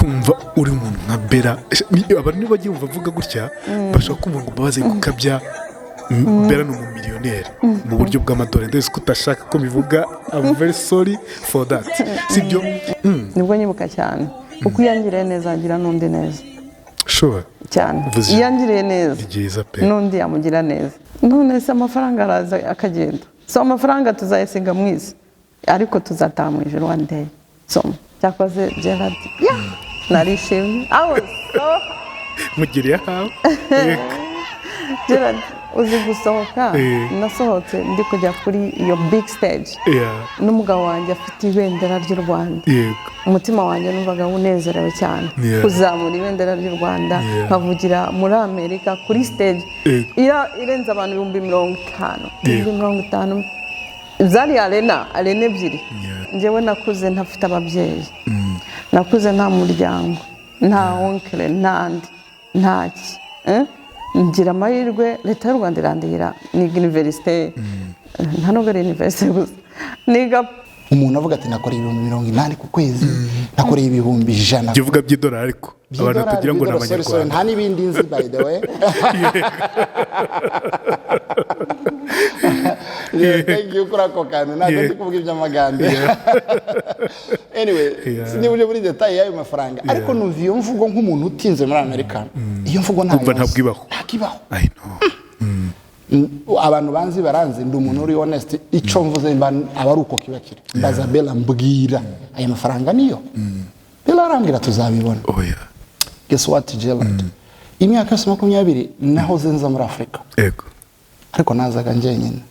Kumva uri umuntu nka Bella, abantu niba bagiye bumva avuga gutya bashobora kumva ngo mbabaze gukabya. Bella ni umumiliyoneri mu buryo bw'amadolari. Ndetse ko utashaka ko bivuga, I'm very sorry for that, sibyo? Nibwo nyibuka cyane, kuko iyo angiriye neza agira n'undi neza. Cyane. Uvuze Iyo angiriye neza, ni byiza pe. n'undi yamugira neza. None se amafaranga araza akagenda? So amafaranga tuzayasiga mu isi, ariko tuzataha mu ijuru one day. So cyakoze Gerard, yeah, narishimye. I was so Mugiriye ahawe. Yego. Gerard, uzi gusohoka? Nasohotse ndi kujya kuri iyo big stage n'umugabo wanjye afite ibendera ry'u Rwanda. Umutima wanjye numvaga unezerewe cyane kuzamura ibendera ry'u Rwanda, nkavugira muri Amerika kuri stage irenze abantu 50,000. 50,000 zari arena ebyiri. Njyewe nakuze ntafite ababyeyi, nakuze nta muryango, nta oncle, nta ndi, ntaki, eh? Ngira amahirwe, Leta y'u Rwanda irandihira, niga université. Nta nubwo ari université gusa, niga Umuntu avuga ati: "Nakoreye 80,000 ku kwezi, nakoreye 100,000." Jya uvuga by'idolari, ariko abantu By'idolari, batagira ngo ni by'idolari, sorry, sorry, Abanyarwanda. Nta n'ibindi nzi, by the way. Yeah, thank you kuri ako kantu. Ntabwo ndi kuvuga iby'amagambo. Anyway, sinzi uje muri détail y'ayo mafaranga, ariko numva iyo mvugo nk'umuntu utinze muri Amerika, iyo mvugo ntayo Kumva nzi. ntabwo ibaho. Ntabwo ibaho. I know. Abantu banzi baranzi, ndi umuntu uri honest. Icyo mvuze aba ari uko kiba kiri. Mbaza Bella, mbwira aya mafaranga niyo? Bella arambwira: "Tuzabibona." Oya. Guess what, Gerald? Imyaka yose 20 nahoze nza muri Afurika, ariko nazaga njyenyine.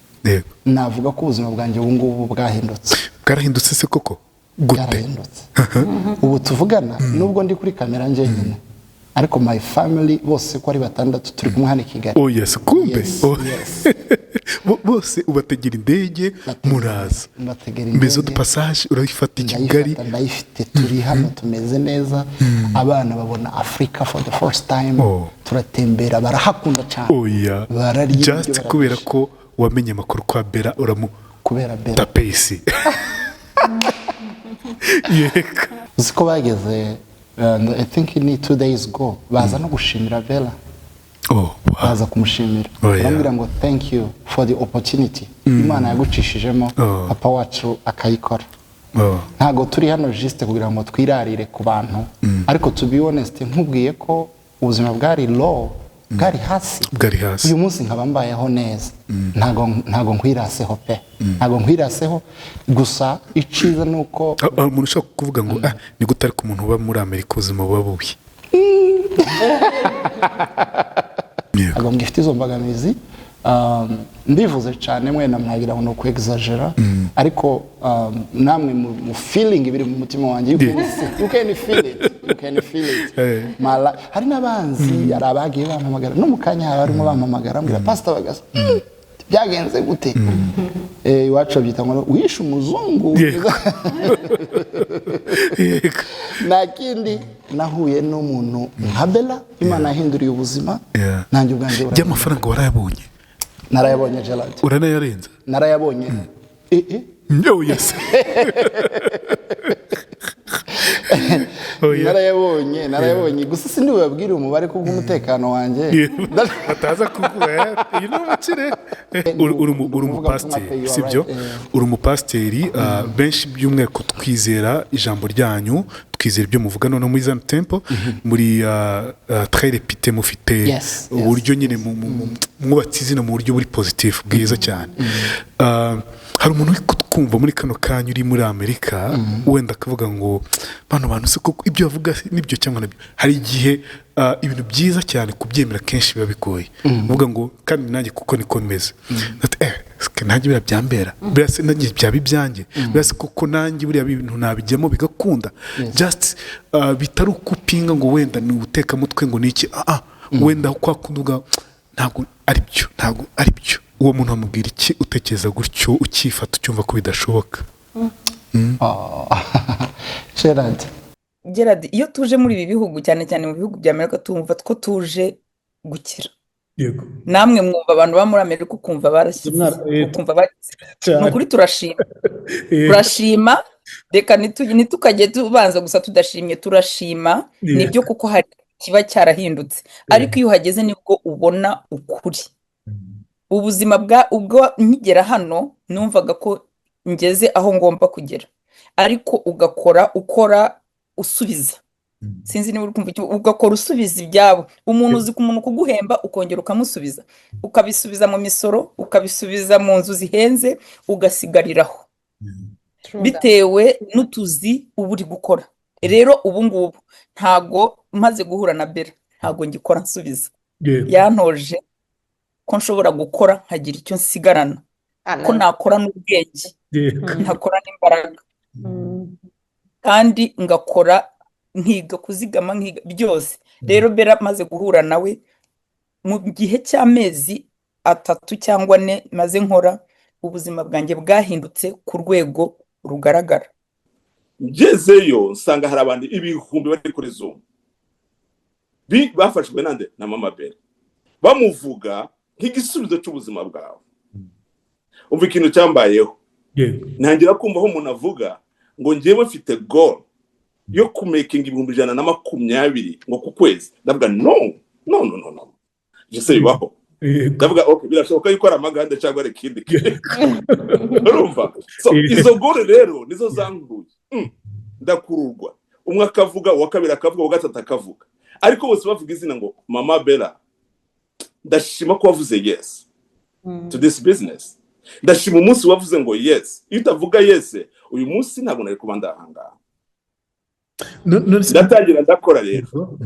Navuga ko ubuzima bwanjye ubu ngubu bwahindutse. Bwarahindutse se koko? Gute? Bwarahindutse. Ubu tuvugana, nubwo ndi kuri kamera njyenyine, ariko my family bose ko ari batandatu turi kumwe hano i Kigali. Oh yes, kumbe. Yes, Oh. yes. Bose ubategera indege muraza? Mbategera Maison indege. de passage urayifata i Kigali? Ndayifata, ndayifite. Turi hano, tumeze neza. Abana babona Afurika for the first time. Turatembera, barahakunda cyane. Oya. Bararya ibiryo, Just bararya. kubera ko wamenye amakuru kwa Bella, uramu Kubera Bella. Tapesi, yego. Uzi ko bageze, I think ni 2 days ago, baza no gushimira Bella? Oh wow. Baza kumushimira. Baramubwira ngo: "Thank you for the opportunity Imana yagucishijemo, papa wacu akayikora." Ntabwo turi hano juste kugira ngo twirarire ku bantu, ariko to be honest, nkubwiye ko ubuzima bwari low, bwari hasi, Bwari hasi. uyu munsi nkaba mbayeho neza, ntabwo nkwiraseho pe, ntabwo nkwiraseho. Gusa iciza ni uko Ah, ah, umuntu ushobora kuvuga ngo: "Ah, ni gute ariko umuntu uba muri Amerika ubuzima buba bubi?" Yego. Ntabwo ngifite izo mbogamizi. Mbivuze cyane mwenda mwagira ngo ni ukwexagera, ariko namwe mu feeling biri mu mutima wanjye, you can see, you can feel it, you can feel it. Hari n'abanzi, hari abagiye bampamagara, no mu kanya hari barimo bampamagara, ambwira: "Pastor Bagasa, byagenze gute?" Iwacu babyita ngo wishe umuzungu. Yego. Nta kindi, nahuye n'umuntu nka Bella, Imana yahinduriye ubuzima. Nanjye ubwanjye burahindura. By'amafaranga warayabonye? Narayabonye, Gerard. Uranayarenza? Narayabonye. Eh, eh. Oh yes, oh yeah. Narayabonye, narayabonye. Gusa sindi bubabwire umubare kubw'umutekano wanjye. Bataza kukuba uyu ni umukire. Uri umupasiteri, sibyo? Uri umupasiteri. Benshi by'umwihariko twizera ijambo ryanyu, twizera ibyo muvuga. Noneho muri Zion Temple muri très réputée, mufite uburyo nyine mwubatse izina mu buryo buri positif, bwiza cyane. Hari umuntu uri kutwumva muri kano kanya uri muri Amerika, wenda akavuga ngo: "Bano bantu se koko ibyo bavuga nibyo cyangwa nabyo?" Hari igihe ibintu byiza cyane kubyemera kenshi biba bigoye, uvuga ngo: "Kandi nanjye kuko niko meze." Ati: "Eh, se nanjye biriya byambera, biriya se nanjye byaba ibyanjye, biriya se koko nanjye buriya bintu nabijyamo bigakunda?" Just bitari ukupinga ngo wenda ni ubutekamutwe, ngo ni iki, wenda kwa kundi uvuga: "Ntabwo ari byo, ntabwo ari byo." Uwo muntu amubwira iki utekereza gutyo, ukifata ucyumva ko bidashoboka? Oh. Gerard. Gerard, iyo tuje muri ibi bihugu, cyane cyane mu bihugu bya Amerika, tumva ko tuje gukira. Namwe mwumva abantu baba muri Amerika, ukumva barashyize, ukumva bagize. Ni ukuri turashima, turashima. Reka ntitukajye tubanza gusa tudashimye. Turashima, nibyo, kuko hari kiba cyarahindutse, ariko iyo uhageze nibwo ubona ukuri. Ubuzima bwa ubwo nkigera hano numvaga ko ngeze aho ngomba kugera, ariko ugakora, ukora usubiza. Sinzi niba uri kumva ugakora usubiza ibyabo. Umuntu uzi ku muntu kuguhemba, ukongera ukamusubiza, ukabisubiza mu misoro, ukabisubiza mu nzu zihenze, ugasigariraho bitewe n'utuzi uba uri gukora. Rero ubu ngubu ntago, maze guhura na Bera, ntago ngikora nsubiza. Yantoje ko nshobora gukora nkagira icyo nsigarana, ko nakora n'ubwenge, nkakora n'imbaraga, kandi ngakora nkiga kuzigama, nkiga byose. Rero Bera, maze guhura nawe, mu gihe cy'amezi 3 cyangwa 4 maze nkora, ubuzima bwanjye bwahindutse ku rwego rugaragara. Ngezeyo nsanga hari abantu ibihumbi bari kuri Zoom bafashwe nande? Na Mama Bera, bamuvuga nk'igisubizo cy'ubuzima bwawe. Umva ikintu cyambayeho, ntangira kumva aho umuntu avuga ngo njyewe mfite goal yo kumakinga 120,000 ngo ku kwezi. Ndavuga: "No, no, no, no, no, ese bibaho?" Ndavuga: "Okay, birashoboka yuko ari amagande cyangwa ari ikindi kintu." Urumva, so izo goal rero nizo zankuruye. Ndakururwa, umwe akavuga, uwa kabiri akavuga, uwa gatatu akavuga, ariko bose bavuga izina ngo Mama Bella. Ndashima ko wavuze yes to this business. Ndashima umunsi wavuze ngo yes. Iyo utavuga yes uyu munsi, ntabwo nari kuba ndahangaha. None se Ndatangira ndakora rero,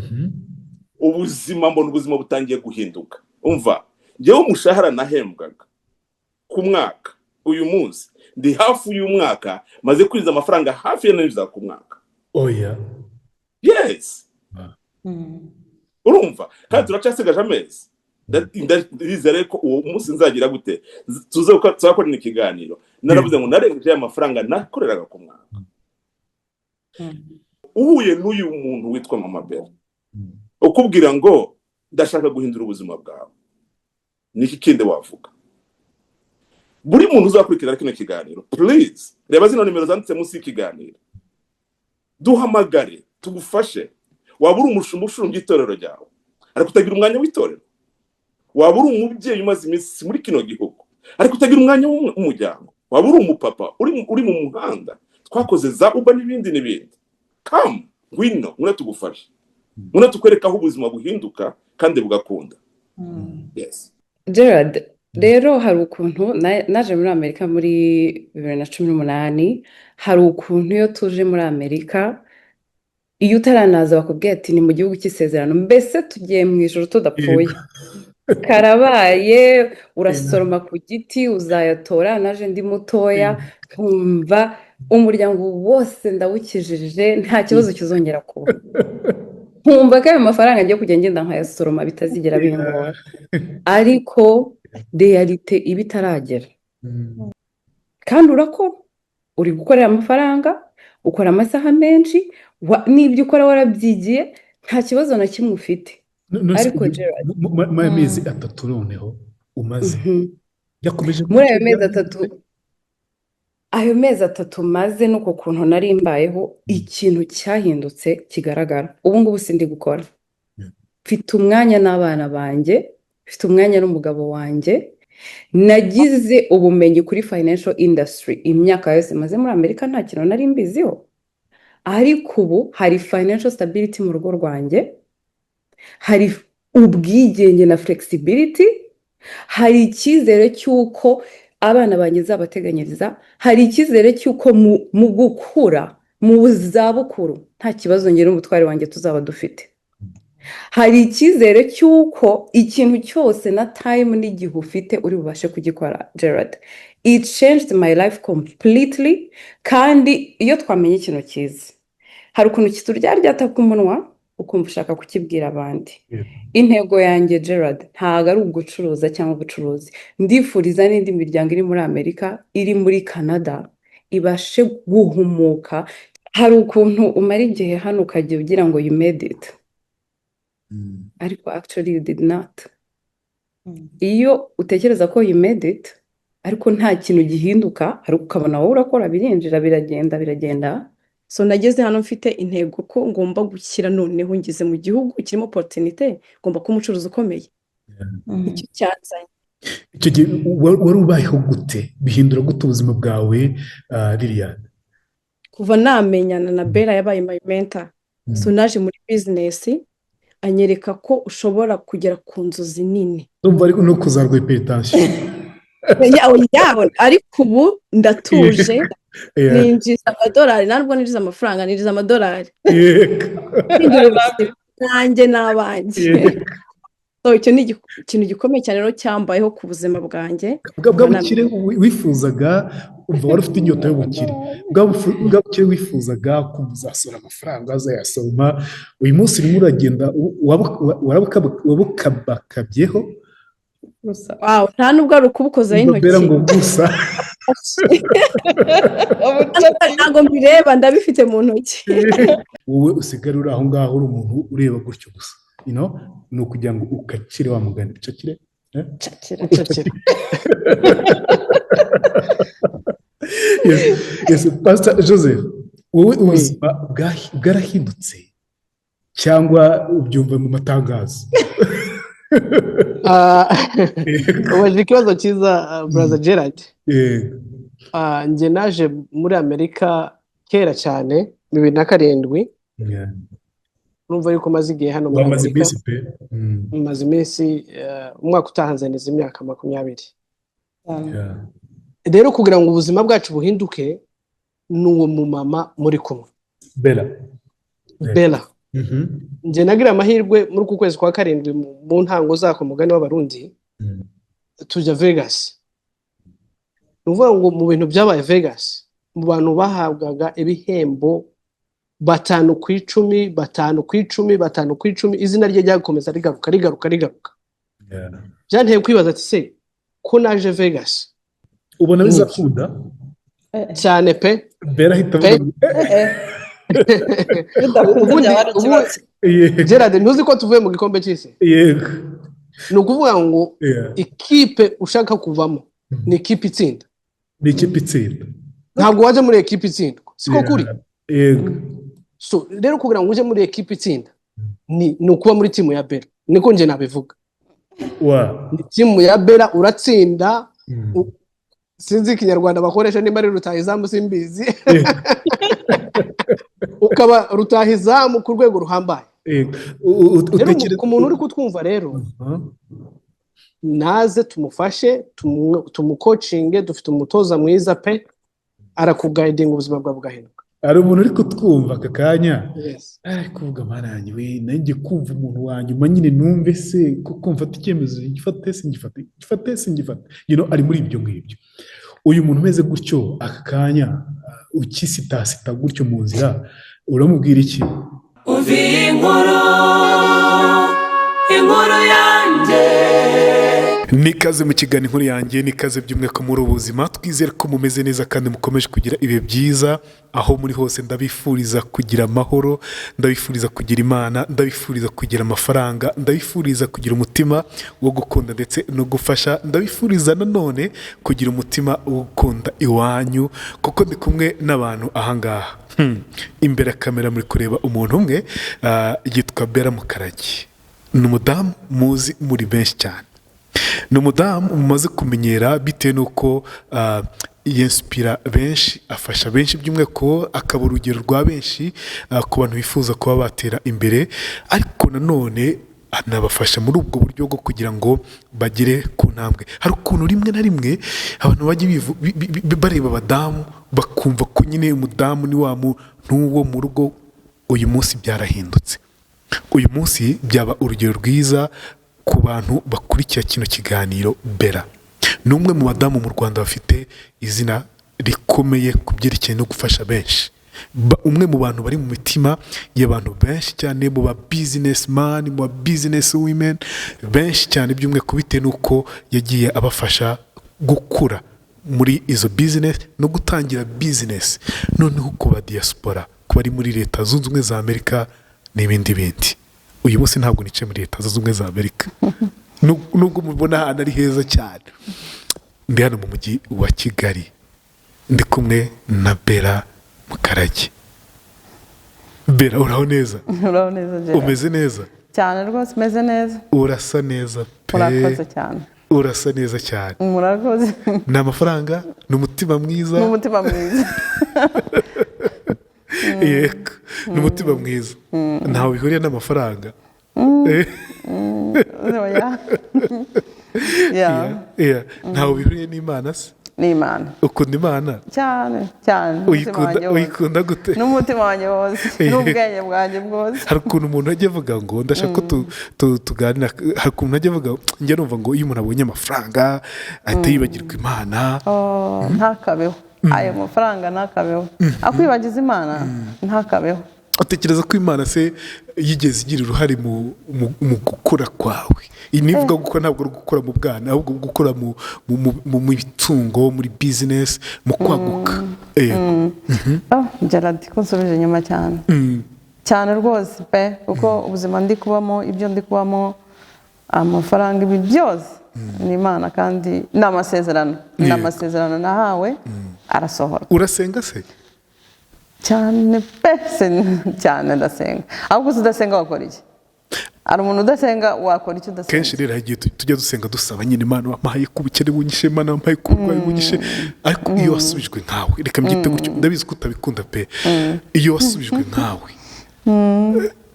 ubuzima, mbona ubuzima butangiye guhinduka. Umva, njyewe umushahara nahembwaga ku mwaka, uyu munsi ndi hafi y'umwaka maze kwinjiza amafaranga hafi ya ninjiza ku mwaka. Oya! Yes. Urumva, kandi turacyasigaje amezi. Ndizera ko uwo munsi nzagira gute, tuzakorana ikiganiro naravuze ngo narengeje aya mafaranga nakoreraga ku mwaka. Uhuye n'uyu muntu witwa Mama Bella, ukubwira ngo ndashaka guhindura ubuzima bwawe, niki kindi wavuga? Buri muntu uzakurikirana kino kiganiro, please reba zino nimero zanditse munsi y'ikiganiro, duhamagare tugufashe. Waba uri umushumba ushumbya itorero ryawe ariko utagira umwanya w'itorero, waba uri umubyeyi umaze iminsi muri kino gihugu ariko utagira umwanya w'umuryango, waba uri umupapa uri mu muhanda, twakoze za Uber n'ibindi n'ibindi, come, ngwino, ngwino tugufashe, ngwino tukwereke aho ubuzima buhinduka kandi bugakunda. Yes. Gerard, rero hari ukuntu naje muri Amerika muri 2018. Hari ukuntu iyo tuje muri Amerika, iyo utaranaza bakubwira ati ni mu gihugu cy'isezerano, mbese tugiye mu ijoro tudapfuye, karabaye, urasoroma ku giti uzayatora. Naje ndi mutoya, nkumva umuryango wose ndawukijije, nta kibazo kizongera kuba, nkumva ko ayo mafaranga ngiye kujya ngenda nkayasoroma, bitazigera bingora. Ariko réalité iba itaragera, kandi urakora, uri gukorera amafaranga, ukora amasaha menshi, n'ibyo ukora warabyigiye, nta kibazo na kimwe ufite. None se Ariko Gerard, muri aya mezi 3 noneho umaze, yakomeje muri ayo gutyo? mezi 3, ayo mezi 3 maze n'uko kuntu nari mbayeho, ikintu cyahindutse kigaragara, ubu ngubu sindi gukora, mfite umwanya n'abana banjye, mfite umwanya n'umugabo wanjye. Nagize ubumenyi kuri financial industry. Imyaka yose maze muri Amerika nta kintu nari mbiziho, ariko ubu hari financial stability mu rugo rwanjye, hari ubwigenge na flexibility, hari icyizere cy'uko abana banjye nzabateganyiriza, hari icyizere cy'uko mu gukura mu zabukuru nta kibazo njye n'umutware wanjye tuzaba dufite, hari icyizere cy'uko ikintu cyose na time n'igihe ufite uri bubashe kugikora. Gerard, it changed my life completely. Kandi iyo twamenye ikintu cyiza, hari ukuntu kituryaryata ku munwa, ukumva ushaka kukibwira abandi. Intego yanjye, Gerard, ntabwo ari ugucuruza cyangwa ubucuruzi. Ndifuriza n'indi miryango iri muri Amerika, iri muri Canada, ibashe guhumuka. Hari ukuntu umara igihe hano ukajya ugira ngo you made it, ariko actually you did not. Iyo utekereza ko you made it, Ariko nta kintu gihinduka, ariko ukabona wowe urakora, birinjira, biragenda, biragenda. So nageze hano mfite intego ko ngomba gukira. Noneho ngeze mu gihugu kirimo opportunité, ngomba kuba umucuruzi ukomeye. Nicyo cyanzanye. Icyo gihe wari ubayeho gute? Bihindura gute ubuzima bwawe, Liliane? Kuva namenyana na Bella, yabaye my mentor. So naje muri business, anyereka ko ushobora kugera ku nzozi nini. Ndumva ariko no kuzarwa hypertension. Yawe, ariko ubu ndatuje, ninjiza amadolari. Ntabwo ninjiza amafaranga, ninjiza amadolari. Mpindura ubuzima bwanjye n'abanjye. So icyo ni ikintu gikomeye cyane rero cyambayeho ku buzima bwanjye. Bwa bukire wifuzaga, umva, wari ufite inyota y'ubukire, bwa bukire wifuzaga, kumva uzasohora amafaranga, azayasoroma, uyu munsi urimo uragenda wabukabakabyeho. Gusa. Wow, nta nubwo ari ukubukozaho Bera intoki. ngo gusa. Ntabwo mbireba, ndabifite mu ntoki. Wowe usigare uri aho ngaho, uri umuntu ureba gutyo gusa, ni ukugira ngo ukakire wa mugani, ucakire, eh? Cakira. Ucakira. Yes, Pastor Joseph, wowe ubuzima bwarahindutse cyangwa ubyumva mu matangazo? Ubajije ikibazo cyiza, brother Gerard. Yego. Njye naje muri Amerika kera cyane, 2007. Urumva yuko maze igihe hano muri Wamaze Amerika. iminsi pe. Maze iminsi, umwaka utaha nzaniza imyaka 20. Rero kugira ngo ubuzima bwacu buhinduke, ni uwo mumama muri kumwe. Bella. Bella. Njye nagira amahirwe muri uku kwezi kwa karindwi, mu ntango zako, mugani w'Abarundi, tujya Vegas. Ni ukuvuga ngo mu bintu byabaye Vegas, mu bantu bahabwaga ibihembo 5 ku 10, 5 ku 10, 5 ku 10, izina rye ryakomeza rigaruka, rigaruka, rigaruka. Byanteye kwibaza ati: "Se ko naje Vegas?" Ubona bizakunda? Cyane pe. Bella ahita Pe. avuga ngo, Bidakunze Ubundi byaba ari ikibazo. Yego. Gerard, ntuzi ko tuvuye mu gikombe cy'isi? Yego. Ni ukuvuga ngo ikipe ushaka kuvamo ni ikipe itsinda. Ni ikipe itsinda. Ntabwo wajya muri ekipe itsindwa, siko kuri? Yego. So rero kugira ngo ujye muri ekipe itsinda ni ukuba muri timu ya Bella, niko njye nabivuga. Ni timu ya Bella, uratsinda. Sinzi Ikinyarwanda bakoresha, nimba ari rutahizamu simbizi, ukaba rutahizamu ku rwego ruhambaye. Yego. Rero Utekereza ku muntu uri kutwumva rero, naze tumufashe, tumucoachinge. Dufite umutoza mwiza pe, arakuguidinga, ubuzima bwawe bugahinduka. Hari umuntu uri kutwumva aka kanya, Yes. ari kuvuga: "Mana yanjye we, nanjye kumva umuntu wa nyuma nyine, numve se kuko mfata icyemezo, ngifate singifate, ngifate singifate," ari muri ibyo ngibyo. Uyu muntu umeze gutyo aka kanya, ukisitasita gutyo mu nzira, uramubwira iki? Umva iyi nkuru, inkuru yanjye. Nikaze mu kiganiro Inkuru Yanjye, nikaze by'umwihariko muri ubu buzima. Twizere ko mumeze neza kandi mukomeje kugira ibihe byiza aho muri hose. Ndabifuriza kugira amahoro, ndabifuriza kugira Imana, ndabifuriza kugira amafaranga, ndabifuriza kugira umutima wo gukunda ndetse no gufasha, ndabifuriza nanone kugira umutima wo gukunda iwanyu, kuko ndi kumwe n'abantu ahangaha. Imbere ya kamera muri kureba umuntu umwe, yitwa Bella Mukaragi. Ni umudamu muzi muri benshi cyane, ni umudamu mumaze kumenyera bitewe n'uko yinspira benshi, afasha benshi, by'umwihariko akaba urugero rwa benshi ku bantu bifuza kuba batera imbere, ariko nanone anabafasha muri ubwo buryo bwo kugira ngo bagere ku ntambwe. Hari ukuntu rimwe na rimwe abantu bajya bareba abadamu bakumva ko nyine umudamu ni wa muntu wo mu rugo. Uyu munsi byarahindutse. Uyu munsi byaba urugero rwiza ku bantu bakurikira kino kiganiro. Bella ni umwe mu badamu mu Rwanda bafite izina rikomeye ku byerekeye no gufasha benshi, umwe mu bantu bari mu mitima y'abantu benshi cyane, mu ba businessman, mu ba business women benshi cyane, by'umwihariko bitewe n'uko yagiye abafasha gukura muri izo business no gutangira business, noneho ku ba diaspora, ku bari muri Leta Zunze Ubumwe za Amerika n'ibindi bindi. Uyu munsi ntabwo nicaye muri Leta Zunze Ubumwe za Amerika, nubwo mubona ahantu ari heza cyane. Ndi hano mu mujyi wa Kigali, ndi kumwe na Bella Mukarage. Bella, uraho neza? Uraho neza, Gerard. Umeze neza? Cyane rwose, umeze neza. Urasa neza pe. Urakoze cyane. Urasa neza cyane. Murakoze. Ni amafaranga, ni umutima mwiza. Ni umutima mwiza. Yego, ni umutima mwiza, ntawe bihuriye n'amafaranga. Oya. Yeah. Yeah. Ntawe bihuriye n'Imana se? Ni Imana. Ukunda Imana? Cyane cyane, n'umutima Uyikunda? wanjye wose. Uyikunda gute? N'umutima wanjye wose, n'ubwenge bwanjye bwose. Hari ukuntu umuntu ajya avuga ngo, ndashaka ko tuganira, hari ukuntu ajya avuga, njya numva ngo iyo umuntu abonye amafaranga ahita yibagirwa Imana. Oh, ntakabeho. Ayo mafaranga ntakabeho akwibagiza Imana, ntakabeho. Utekereza ko Imana se yigeze igira uruhare mu gukura kwawe? Iyi nivuga gukora, ntabwo ari gukura mu bwana, ahubwo gukura mu mitungo, muri bizinesi, mu kwaguka. Yego. Oh, Gerard, ko nsubije inyuma cyane cyane rwose pe, kuko ubuzima ndi kubamo, ibyo ndi kubamo, amafaranga, ibi byose ni Imana, kandi ni amasezerano, ni amasezerano nahawe arasohora. Urasenga se? Cyane pe, cyane, ndasenga. Ahubwo se udasenga wakora iki? Hari umuntu udasenga? Wakora iki udasenga? Kenshi rero hari igihe tujya dusenga dusaba nyine: "Imana wampaye ku bukene bunyishe, Imana wampaye ku burwayi bunyishe." Ariko iyo wasubijwe nkawe, reka mbyite gutyo, ndabizi ko utabikunda pe, iyo wasubijwe nkawe,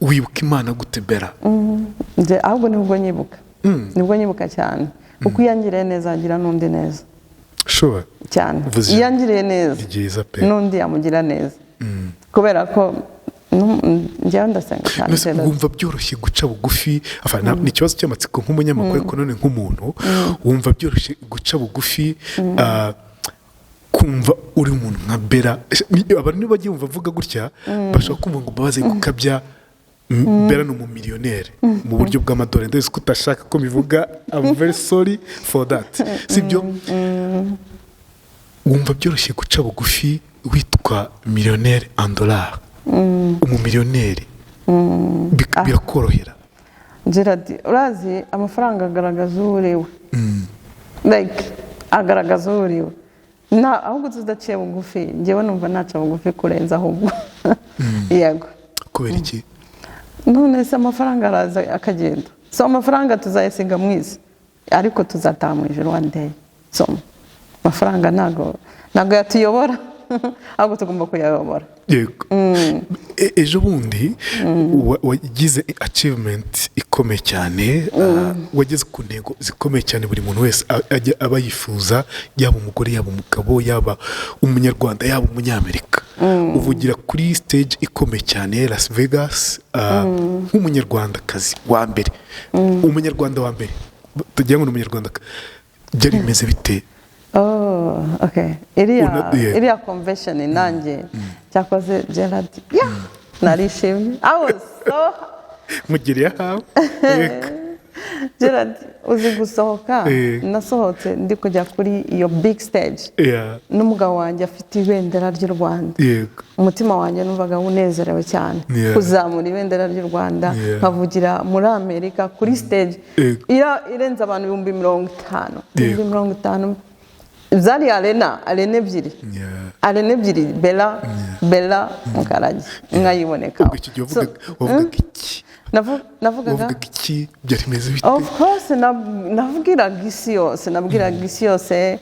wibuka Imana gute, Bella? Nje ahubwo nibwo nyibuka, nibwo nyibuka cyane, kuko iyo angiriye neza agira n'undi neza. Cyane. Uvuze Iyo angiriye neza, ni byiza pe. n'undi yamugira neza, kubera ko njyewe ndasenga cyane. Mbese Gerard. wumva byoroshye guca bugufi? Enfin, ni ikibazo cy'amatsiko nk'umunyamakuru, ariko none nk'umuntu, wumva byoroshye guca bugufi, kumva uri umuntu nka Bella? Abantu niba bagiye bumva avuga gutya, bashobora kumva ngo mbabaze gukabya. Bella ni umumiliyoneri mu buryo bw'amadolari. Ndabizi ko utashaka ko mbivuga, I'm very sorry for that, sibyo? Wumva byoroshye guca bugufi witwa miliyoneri en dollar, umumiliyoneri? Birakorohera? Gerard, urazi amafaranga agaragaza uwo uriwe, like agaragaza uwo uriwe. Na ahubwo tudaciye bugufi, njyewe numva naca bugufi kurenza ahubwo, yego. Kubera iki? None se amafaranga araza akagenda? So amafaranga tuzayasiga mu isi, ariko tuzataha mu ijuru one day. So amafaranga ntago yatuyobora, ahubwo tugomba kuyayobora. Yego. Ejo bundi wagize achievement ikomeye cyane, wageze ku ntego zikomeye cyane buri muntu wese ajya aba yifuza, yaba umugore, yaba umugabo, yaba umunyarwanda, yaba umunyamerika. Uvugira kuri stage ikomeye cyane Las Vegas, nk'umunyarwandakazi wa mbere, umunyarwanda wa mbere, tugira ngo ni umunyarwanda. Byari bimeze bite? Oh, okay. Iriya Yeah. iriya convention nanjye cyakoze, Gerard, yeah, narishimye. I was so Mugiriye ahawe. Yego. Gerard, uzi gusohoka? Nasohotse ndi kujya kuri iyo big stage n'umugabo wanjye afite ibendera ry'u Rwanda. Umutima wanjye numvaga unezerewe cyane kuzamura ibendera ry'u Rwanda, nkavugira muri Amerika kuri stage irenze abantu 50,000, 50,000. Zari arena ebyiri, arena ebyiri, Bella Mukarage nkayiboneka. Ubwo icyo gihe wavugaga iki? Navugaga Wavugaga iki? Byari bimeze bite? Of course, nabwiraga isi yose, nabwiraga isi yose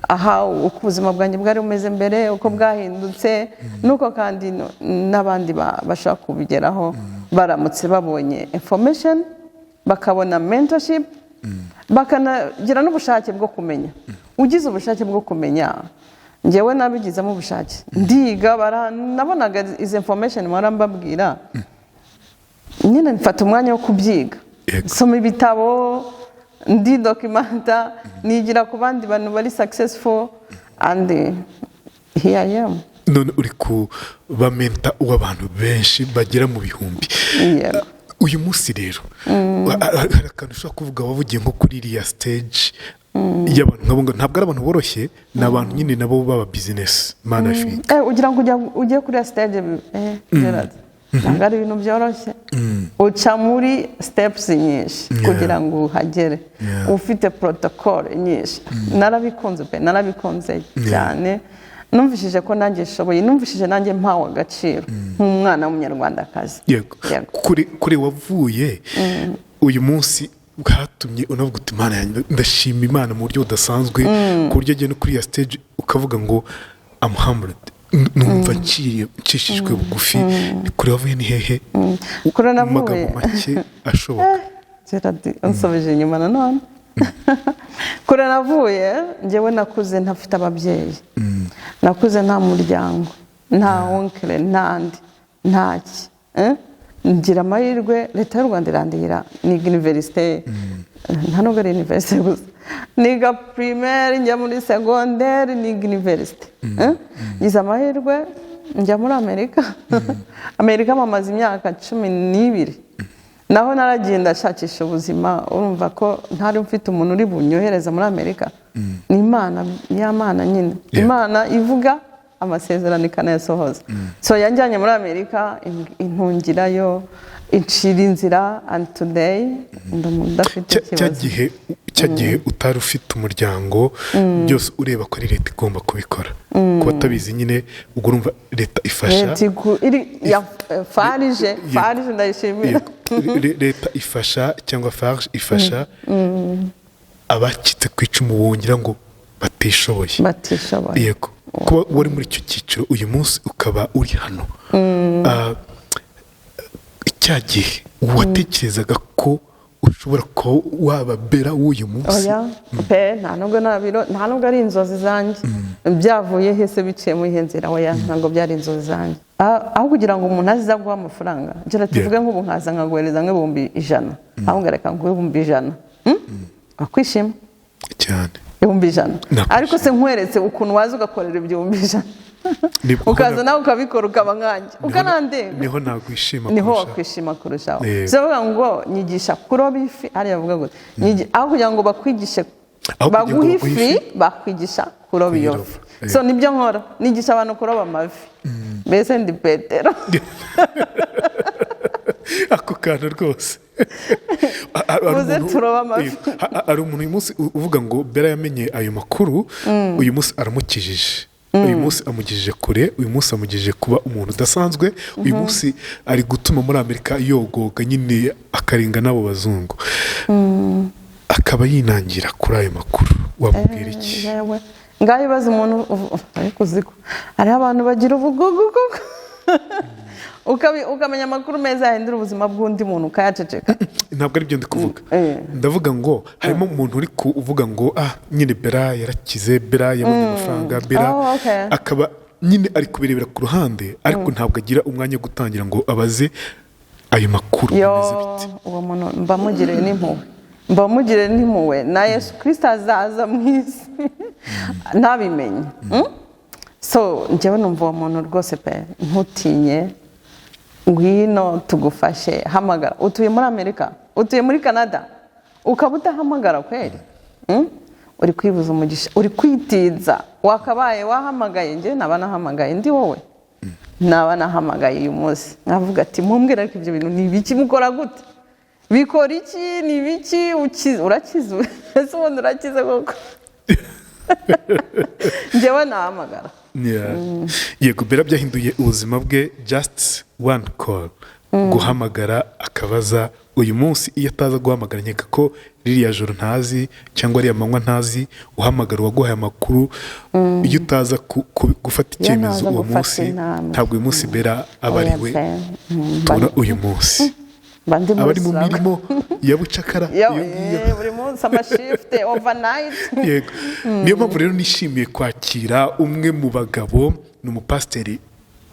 aha uko ubuzima bwanjye bwari bumeze mbere, uko bwahindutse, nuko kandi n'abandi bashaka kubigeraho baramutse babonye information, bakabona mentorship, bakanagira n'ubushake bwo kumenya. Ugize ubushake bwo kumenya, njyewe nabigizemo ubushake, ndiga, nabonaga izi information mpora mbabwira nyine, mfata umwanya wo kubyiga, nsoma ibitabo, ndi documenta, nigira ku bandi bantu bari successful, and here I am. None uri kuba mentor w'abantu benshi bagera mu bihumbi. Yego. Uyu munsi rero hari akantu ushobora kuvuga wavugiye nko kuri iriya stage y'abantu nk'abo ngabo? Ntabwo ari abantu boroshye, ni abantu nyine nabo baba business man, I think. Ugira ngo ugiye kuri ya stage, Gerard. Ntabwo ari ibintu byoroshye. Uca muri steps nyinshi kugira ngo uhagere. Ufite protocol nyinshi. Narabikunze pe, narabikunze cyane. Numvishije ko nanjye nshoboye, numvishije nanjye mpawe agaciro nk'umwana w'Umunyarwandakazi. Yego. Kure wavuye, uyu munsi bwatumye unavuga uti: "Imana yanjye, ndashima Imana mu buryo budasanzwe," ku buryo agenda kuri iya stage ukavuga ngo: "I'm humbled, numva ncishijwe bugufi." Kure wavuye ni hehe? Kure Mu navuye, magambo make ashoboka. Gerard, unsubije inyuma nanone. Kure navuye, njyewe nakuze ntafite ababyeyi, nakuze nta muryango, nta oncle, nta ndi, ntaki. Eh? Ngira amahirwe, Leta y'u Rwanda irandihira, niga université. Nta nubwo ari université gusa, niga primaire, njya muri secondaire, niga université. Eh? Ngize amahirwe njya muri Amerika. Amerika mpamaze imyaka 12. Naho naragiye ndashakisha ubuzima. Urumva ko ntari mfite umuntu uri bunyohereza muri Amerika. Ni Imana, ya Mana nyine. Imana ivuga amasezerano ikanayasohoza. So yanjyanye muri Amerika, intungirayo, incira inzira, and today ndafite Cya ikibazo. gihe utari ufite umuryango, byose ureba ko ari leta igomba kubikora. Ku batabizi nyine, ubwo urumva leta ifasha Leta iri ya FARG. FARG ndayishimira. Yego. Leta ifasha, cyangwa FARG ifasha abacitse ku icumu bongera ngo batishoboye. Batishoboye. Yego. Kuba wari muri icyo cyiciro, uyu munsi ukaba uri hano, cya gihe watekerezaga ko ushobora kuba waba Bera w'uyu munsi? Oya pe, nta nubwo nabiro, nta nubwo ari inzozi zanjye. Byavuye hese, biciye muri ihe nzira? Oya, ntabwo byari inzozi zanjye. Aho kugira ngo umuntu aze aguhe amafaranga, ngira tuvuge nk'ubu nkaza nkaguhereza nk'100,000, ahubwo reka nguhe 100,000. Wakwishima? Cyane. 100,000. Nakwishima. Ariko se nkweretse ukuntu waza ugakorera 100,000, ukaza nawe ukabikora, ukaba nkanjye, ukanandenga? Niho nakwishima Niho kurushaho. wakwishima kurushaho. Yego. Bivuga ngo nyigisha kuroba ifi, hariya bavuga ngo aho kugira ngo bakwigishe, Aho kugira ngo baguhe baguhe ifi, ifi, bakwigisha kuroba iyo kuyiroba. fi. So nibyo nkora, nigisha abantu kuroba amafi. Mbese ndi Petero. Ako kantu rwose. Hari Muze turobe amafi. Yego. Hari umuntu uyu munsi uvuga ngo Bera yamenye ayo makuru, uyu munsi aramukijije, uyu munsi amugejeje kure, uyu munsi amugejeje kuba umuntu udasanzwe, uyu munsi ari gutuma muri Amerika yogoga nyine, akarenga n'abo bazungu, akaba yinangira kuri ayo makuru, wamubwira iki? Yewe, ngaho ibaze umuntu ariko uzi ko hariho abantu bagira ubugugu koko. Ukamenya amakuru meza yahindura ubuzima bw'undi muntu, ukayaceceka. Ntabwo ari byo ndi kuvuga. Ndavuga ngo harimo umuntu uri kuvuga ngo: "Ah, nyine Bera yarakize, Bera yabonye amafaranga, Bera," Oh, okay. akaba nyine ari kubirebera ku ruhande, ariko ntabwo agira umwanya wo gutangira ngo abaze ayo makuru Yo, bimeze bite. uwo muntu mba mugiriye n'impuhwe, mba mugiriye n'impuhwe. Na Yesu Kirisita azaza mu isi ntabimenye. So njyewe numva uwo muntu rwose pe, ntutinye, ngwino tugufashe. Hamagara. Utuye muri Amerika, utuye muri Canada, ukaba udahamagara kweri? Uri kwibuza umugisha, uri kwitinza. Wakabaye wahamagaye. Njye naba nahamagaye, ndi wowe naba nahamagaye uyu munsi, nkavuga ati: "Mumbwire, ariko ibyo bintu ni ibiki? Mukora gute? Bikora iki? Ni ibiki? Urakize? Ese ubundi urakize koko?" Njyewe nahamagara. Yeah. Yego, Bera byahinduye ubuzima bwe, just one call, guhamagara akabaza. Uyu munsi iyo ataza guhamagara, nkeka ko ririya joro ntazi cyangwa ariya manywa ntazi, uhamagara uwaguhaye amakuru, iyo utaza gufata Iyo icyemezo ntaza uwo gufata munsi, intambwe. ntabwo uyu munsi Bera aba ari Oya we pe. tubona uyu munsi. Mba ndi Aba muri ari mu struggle. mirimo ya bucakara iyo ngiyo. Buri munsi amashift, overnight. Yego, niyo mpamvu rero nishimiye kwakira umwe mu bagabo, ni umupasiteri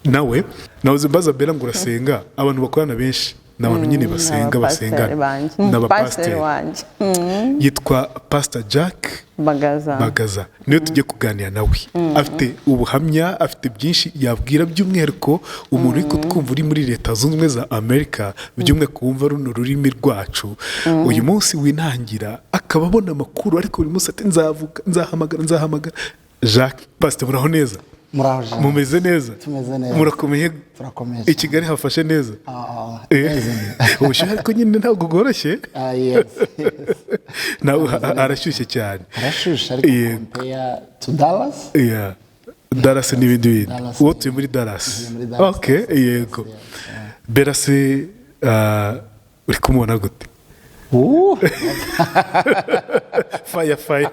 nawe. Nahoze mbaza Bera ngo: "Urasenga?" Abantu bakorana benshi ni abantu nyine basenga, Abapasiteri basengana. banjye. Ni Umupasiteri abapasiteri. wanjye. Yitwa Pastor Jack Bagaza. Bagaza, niyo tugiye kuganira nawe. Afite ubuhamya, afite byinshi yabwira, by'umwihariko umuntu uri kutwumva uri muri Leta Zunze Ubumwe za Amerika, by'umwihariko wumva runo rurimi rwacu, uyu munsi winangira akaba abona amakuru, ariko buri munsi ati: "Nzavuga, nzahamagara, nzahamagara." Jacques, pastor, muraho neza? Muraho Jean. Mumeze neza? Tumeze neza. Murakomeye? Turakomeye. I Kigali hafashe neza? Ah, amazing. Ubushyuhe ariko nyine ntabwo bworoshye. Ah, yes. Nawe harashyushye cyane. Harashushe, ariko compare to Dallas. Yeah. Dallas n'ibindi bindi. Dallas. Uwo tuye muri Dallas. Tuye muri Dallas. Okay, yego. Bella se, uri kumubona gute? Fire, fire.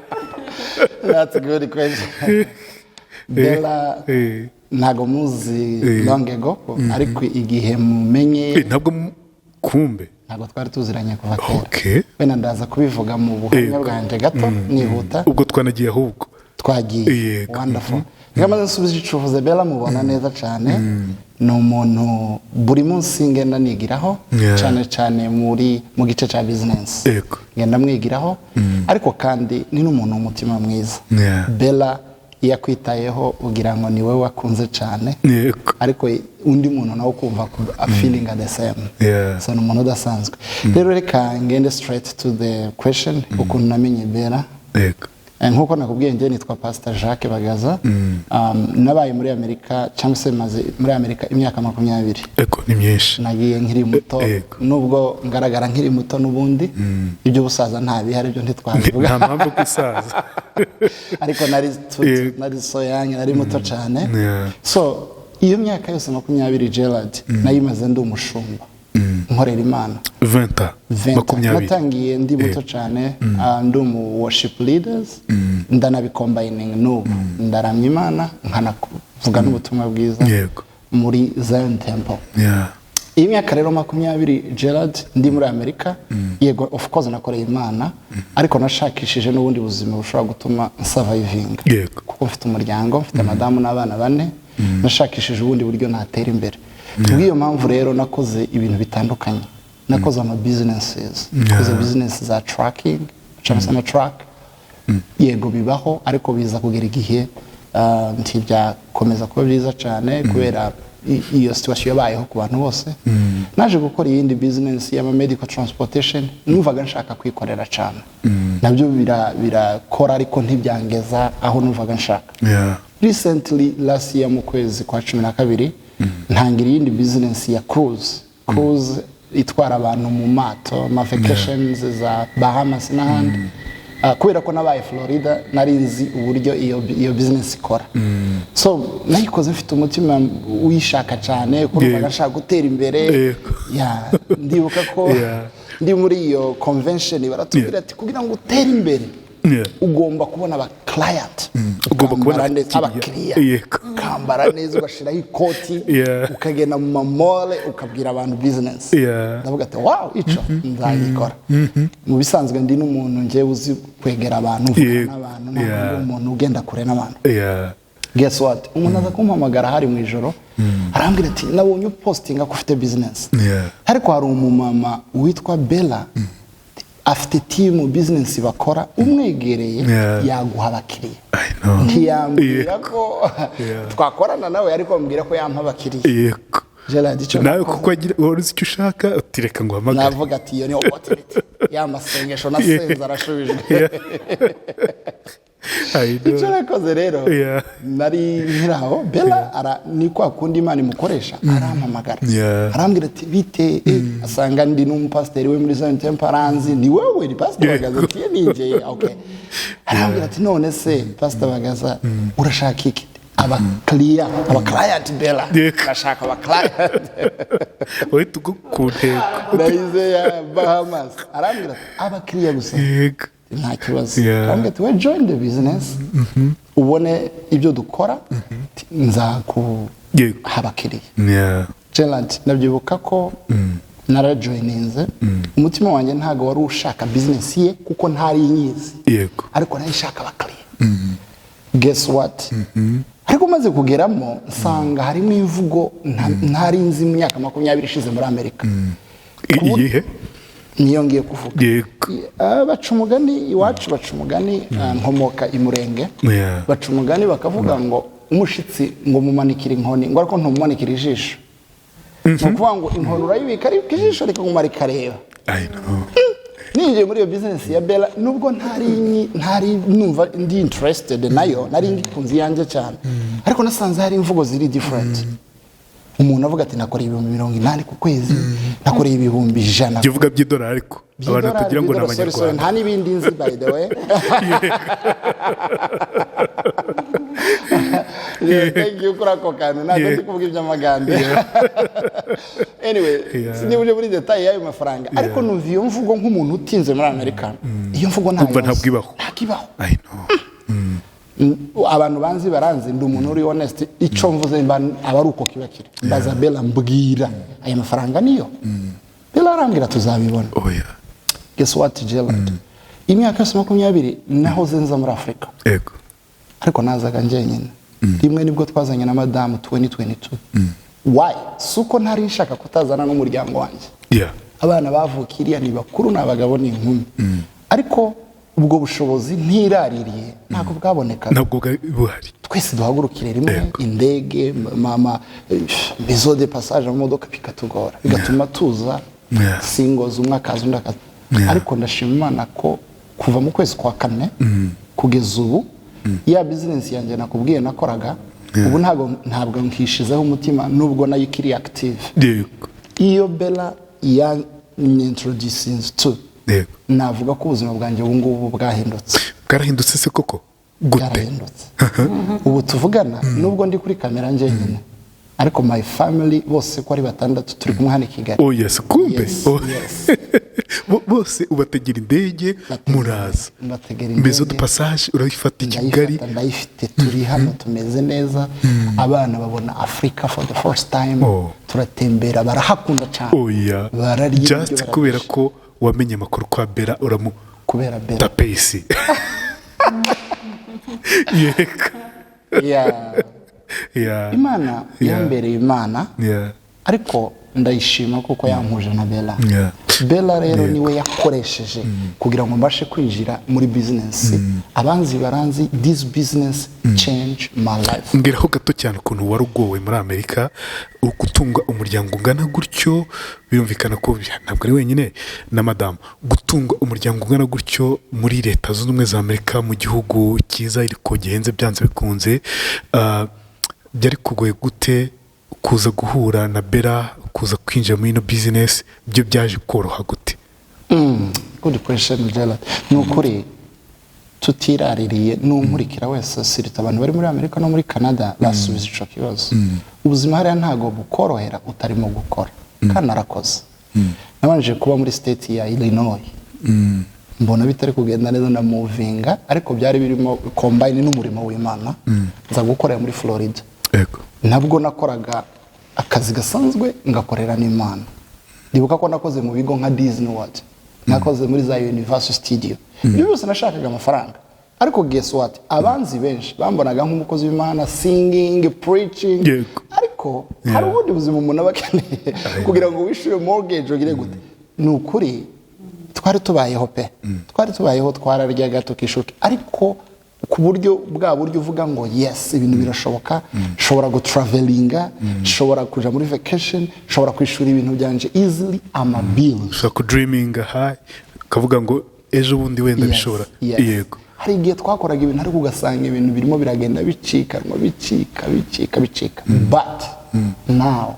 That's a good question. Bella ntago muzi long ago, ariko igihe mumenye Ntabwo kumbe. Ntabwo twari tuziranye kuva kera. Wenda ndaza kubivuga mu buhamya bwanjye gato nihuta. Ubwo twanagiye ahubwo. Twagiye. Wonderful. Reka maze nsubize ico uvuze. Bella mubona neza cyane, ni umuntu buri munsi ngenda nigiraho, cyane cyane mu gice cya business. Ngenda mwigiraho, ariko kandi ni n'umuntu w'umutima mwiza. Bella iyo akwitayeho ugira ngo ni wowe wakunze cyane, ariko undi muntu nawe ukumva feeling the same. So ni umuntu udasanzwe. Rero reka ngende straight to the question, ukuntu namenye Bella. Nk'uko nakubwiye, njye nitwa Pastor Jacques Bagaza. Nabaye muri Amerika, cyangwa se maze muri Amerika imyaka 20. Ego, ni myinshi. Nagiye nkiri muto, nubwo ngaragara nkiri muto n'ubundi, ibyo busaza nta bihari, byo ntitwabivuga. Nta mpamvu kwisaza. Ariko nari so young, nari muto cyane. So iyo myaka yose 20, Gerard, nayimaze ndi umushumba, nkorera Imana. 20. 20. 20. Natangiye ndi muto cyane, ndi umu worship leaders, ndanabicombining n'ubu ndaramya Imana nkanavuga n'ubutumwa bwiza muri Zion Temple. Iyi myaka rero 20, Gerard, ndi muri Amerika, yego, of course nakoreye Imana, ariko nashakishije n'ubundi buzima bushobora gutuma nsurvivinga, kuko mfite umuryango, mfite madamu n'abana bane. Nashakishije ubundi buryo natera imbere. Kubw'iyo mpamvu rero nakoze ibintu bitandukanye, nakoze ama businesses, nakoze business za trucking cyangwa se ama truck. Yego bibaho, ariko biza kugera igihe ntibyakomeza kuba byiza cyane kubera iyo situation yabayeho ku bantu bose. Naje gukora iyindi business y'ama medical transportation, numvaga nshaka kwikorera cyane. Nabyo birakora, ariko ntibyangeza aho numvaga nshaka. Recently, last year mu kwezi kwa 12, ntangira iyindi business ya cruise itwara abantu mu mato, ma vacations za Bahamas n'ahandi. Kubera ko nabaye Florida, nari nzi uburyo iyo business ikora. So nayikoze mfite umutima uyishaka cyane, kuko numvaga nshaka gutera imbere. Yeah, ndibuka ko ndi muri iyo convention baratubwira ati kugira ngo utere imbere ugomba kubona aba client, Ugomba kubona ukambara neza, abakiriya. abakiriya, ukambara neza, ugashyiraho ikoti, ukagenda mu mamall, ukabwira abantu business. Ndavuga ati: "Wow, ico nzagikora." Mu bisanzwe ndi n'umuntu njyewe uzi kwegera abantu, mvugana n'abantu, ntabwo ndi umuntu ugenda kure n'abantu. Guess what, umuntu aza kumpamagara hari mu ijoro, arambwira ati: "Nabonye upostinga ko ufite business, ariko hari umumama witwa Bella afite team, business bakora, umwegereye yaguha abakiriya." I know. Ntiyambwira ko twakorana nawe, ariko ambwira ko yampa abakiriya. Gerard, icyo Nawe nakoze- kuko wari uzi icyo ushaka, uti reka ngo uhamagare. Navuga ati iyo ni opportunity, ya masengesho nasenze arashubijwe. I know. Icyo nakoze rero, nari nkiri aho, Bella ni kwa kundi Imana imukoresha, arampamagara, arambwira ati: "Bite?" Asanga ndi n'umupasiteri we muri Zion Temple, aranzi: "Ni wowe, ni Pastor Bagaza?" Ati: "Ninjye." Okay, arambwira ati: "None se Pastor Bagaza, urashaka iki?" "Abakiriya, abaclient, Bella." "Ndashaka abaclient." Uhita ugwa ku ntego. Nayize ya Bahamas. Arambwira ati: "Abakiriya gusa?" "Nta kibazo." Arambwira ati: "We join the business, ubone ibyo dukora, nzakuha abakiriya." Gerard, ndabyibuka ko narajoininze, umutima wanjye ntabwo wari ushaka business ye kuko ntari nyizi, ariko nari nshaka abakiriya. Guess what, ariko maze kugeramo nsanga harimo imvugo ntari nzi mu myaka 20 ishize muri Amerika. Iyihe? Niyo ngiye kuvuga. Baca umugani iwacu, baca umugani, nkomoka i Murenge. Baca umugani bakavuga ngo umushitsi ngo mumanikire inkoni, ngo ariko ntumumanikire ijisho. Ni ukuvuga ngo inkoni urayibika, ariko ijisho rikaguma rikareba. I know. Ninjiye muri iyo business ya Bella, nubwo ntari numva ndi interested nayo, nari ngikunze iyanjye cyane, ariko nasanze hari imvugo ziri different. Umuntu avuga ati: "Nakoreye 80,000 ku kwezi, nakoreye 100,000." Ibyo uvuga by'idolari, ariko abantu By'idolari, batagira ngo ni by'idolari, sorry, sorry, abanyarwanda. Nta n'ibindi nzi, by the way. Yeah, thank you kuri ako kantu. Ntabwo ndi kuvuga iby'amagambo. Anyway, sinzi uje muri détail y'ayo mafaranga, ariko numva iyo mvugo, nk'umuntu utinze muri Amerika, iyo mvugo ntayo Umva nzi. ntabwo ibaho. Ntabwo ibaho. I know. Abantu banzi baranzi, ndi umuntu uri honest. Icyo mvuze mba aba ari uko kiba kiri. Mbaza Bella, mbwira, aya mafaranga niyo? Bella arambwira: "Tuzabibona." Oya. Guess what, Gerald? Imyaka yose 20 nahoze nza muri Afurika, ariko nazaga njyenyine. Rimwe nibwo twazanye na madamu 2022. Why? Si uko ntari nshaka kutazana n'umuryango wanjye. Abana bavuka iriya ni bakuru, ni abagabo, ni inkumi, ariko ubwo bushobozi ntiraririye ntabwo bwabonekaga. Ntabwo bwari buhari. Twese duhagurukire rimwe indege, mama, maison de passage mu modoka, bikatugora, bigatuma tuza singles, umwe akaza, undi akaza. Ariko ndashima Imana ko kuva mu kwezi kwa kane kugeza ubu, ya business yanjye nakubwiye nakoraga, ubu ntabwo nkishizeho umutima, nubwo nayo ikiri active. Iyo Bella yanyintroducinze to, navuga ko ubuzima bwanjye ubu ngubu bwahindutse. Bwarahindutse se koko? Gute? Bwarahindutse. Ubu tuvugana, nubwo ndi kuri kamera njyenyine, ariko my family bose ko ari batandatu turi kumwe hano i Kigali. Oh yes, kumbe. Yes, Oh. yes. Bose ubategera indege muraza? Mbategera Maison de indege. passage urayifata i Kigali? Ndayifata, ndayifite, turi hano, tumeze neza. Abana babona Africa for the first time. Oh. Turatembera, barahakunda cyane. Oya. Bararya ibiryo, Just bararya. kubera ko wamenye amakuru kwa Bella, uramu Kubera Bella. Tapesi, yego. Yeah. Imana yambereye Imana, ariko ndayishima kuko yampuje na Bella. Bella rero niwe yakoresheje kugira ngo mbashe kwinjira muri business. Abanzi baranzi, this business change my life. Mbwiraho gato cyane ukuntu wari ugowe muri Amerika, gutunga umuryango ungana gutyo. Birumvikana ko ntabwo ari wenyine na madamu. Gutunga umuryango ungana gutyo muri Leta Zunze Ubumwe za Amerika, mu gihugu cyiza ariko gihenze, byanze bikunze, byari kugoye gute? Kuza guhura na Bella, kuza kwinjira muri ino business, byo byaje koroha gute? Good question, Gerald. Ni ukuri tutiraririye, n'unkurikira wese, surtout abantu bari muri Amerika no muri Canada, basubiza ico kibazo. Ubuzima hariya ntabwo bukorohera utarimo gukora, kandi narakoze. Nabanje kuba muri state ya Illinois, mbona bitari kugenda neza, na movinga, ariko byari birimo combine n'umurimo w'Imana, nza gukorera muri Florida. Nabwo nakoraga akazi gasanzwe, ngakorera n'Imana. Ndibuka ko nakoze mu bigo nka Disney World, nakoze muri za Universal Studio. Ibyo byose nashakaga amafaranga, ariko guess what? Abanzi benshi bambonaga nk'umukozi w'Imana, singing, preaching, ariko hari ubundi buzima umuntu aba akeneye kugira ngo wishyure mortgage, ugire gute. Ni ukuri twari tubayeho pe, twari tubayeho, twararyaga tukishuka, ariko ku buryo bwa buryo uvuga ngo: "Yes, ibintu birashoboka, nshobora gutravelinga, nshobora kuja muri vacation, nshobora kwishura ibintu byanje easily, ama bills." Ushobora kudreaminga high, ukavuga ngo ejo bundi wenda Yes, bishobora. yes. Hari igihe twakoraga ibintu, ariko ugasanga ibintu birimo biragenda bicikanwa, bicika, bicika, bicika. But now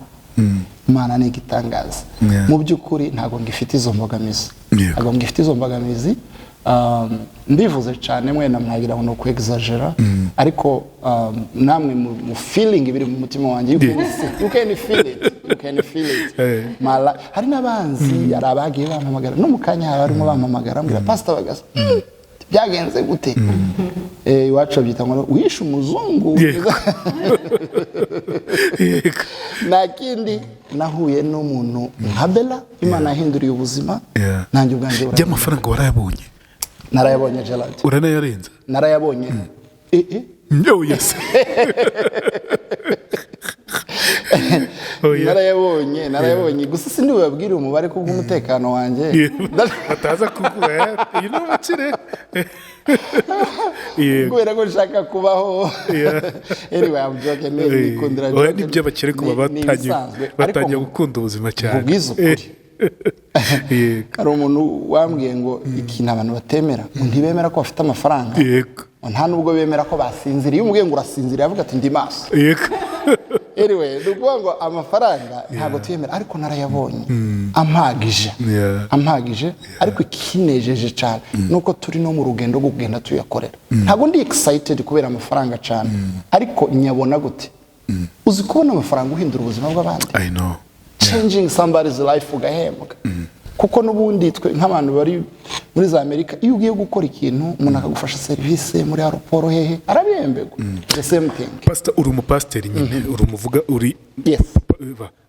Imana ni igitangaza. Mu by'ukuri ntabwo ngifite izo mbogamizi. Ntabwo ngifite izo mbogamizi. Mbivuze cyane mwenda mwagira ngo ni ukwexagera, ariko namwe mu feeling biri mu mutima wanjye. You can feel it, you can feel it. Hari n'abanzi, hari abagiye bampamagara, no mu kanya hari barimo bampamagara, mbwira pastor bagasa: Byagenze gute?" Iwacu babyita ngo wishe umuzungu." Nta kindi, nahuye n'umuntu nka Bella, Imana yahinduriye ubuzima. Nanjye ubwanjye burahindura. By'amafaranga warayabonye? Narayabonye, Gerald. Uranayarenza? Narayabonye. Oh yes. Oh, yeah. Narayabonye, narayabonye, gusa sindi bubabwire umubare kubw'umutekano wanjye. Bataza kuguha uyu ni umukire. Yego. Kubera ko nshaka kubaho. Anyway, I'm joking. Nikundira Oya, joking. nibyo, abakire kuba Ni ibisanzwe. batangiye Ariko gukunda ubuzima cyane. nkubwize ukuri. Hari umuntu wambwiye ngo ikintu abantu batemera, ngo ntibemera ko bafite amafaranga, ngo nta nubwo bemera ko basinziriye. Iyo umubwiye ngo urasinziriye, avuga ati: "Ndi maso." Anyway, ni ukuvuga ngo amafaranga ntabwo tuyemera, ariko narayabonye ampagije, ampagije. Ariko ikinejeje cyane ni uko turi no mu rugendo rwo kugenda tuyakorera. Ntabwo ndi excited kubera amafaranga cyane, ariko nyabona gute? Uzi kubona amafaranga uhindura ubuzima bw'abandi, I know. changing somebody's life, ugahembwa? Kuko n'ubundi twe nk'abantu bari muri za Amerika, iyo ugiye gukora ikintu, umuntu akagufasha serivisi muri aéroport hehe, arabihemberwa, the same thing. Pastor, uri umupasiteri nyine, uri umuvuga, uri Yes.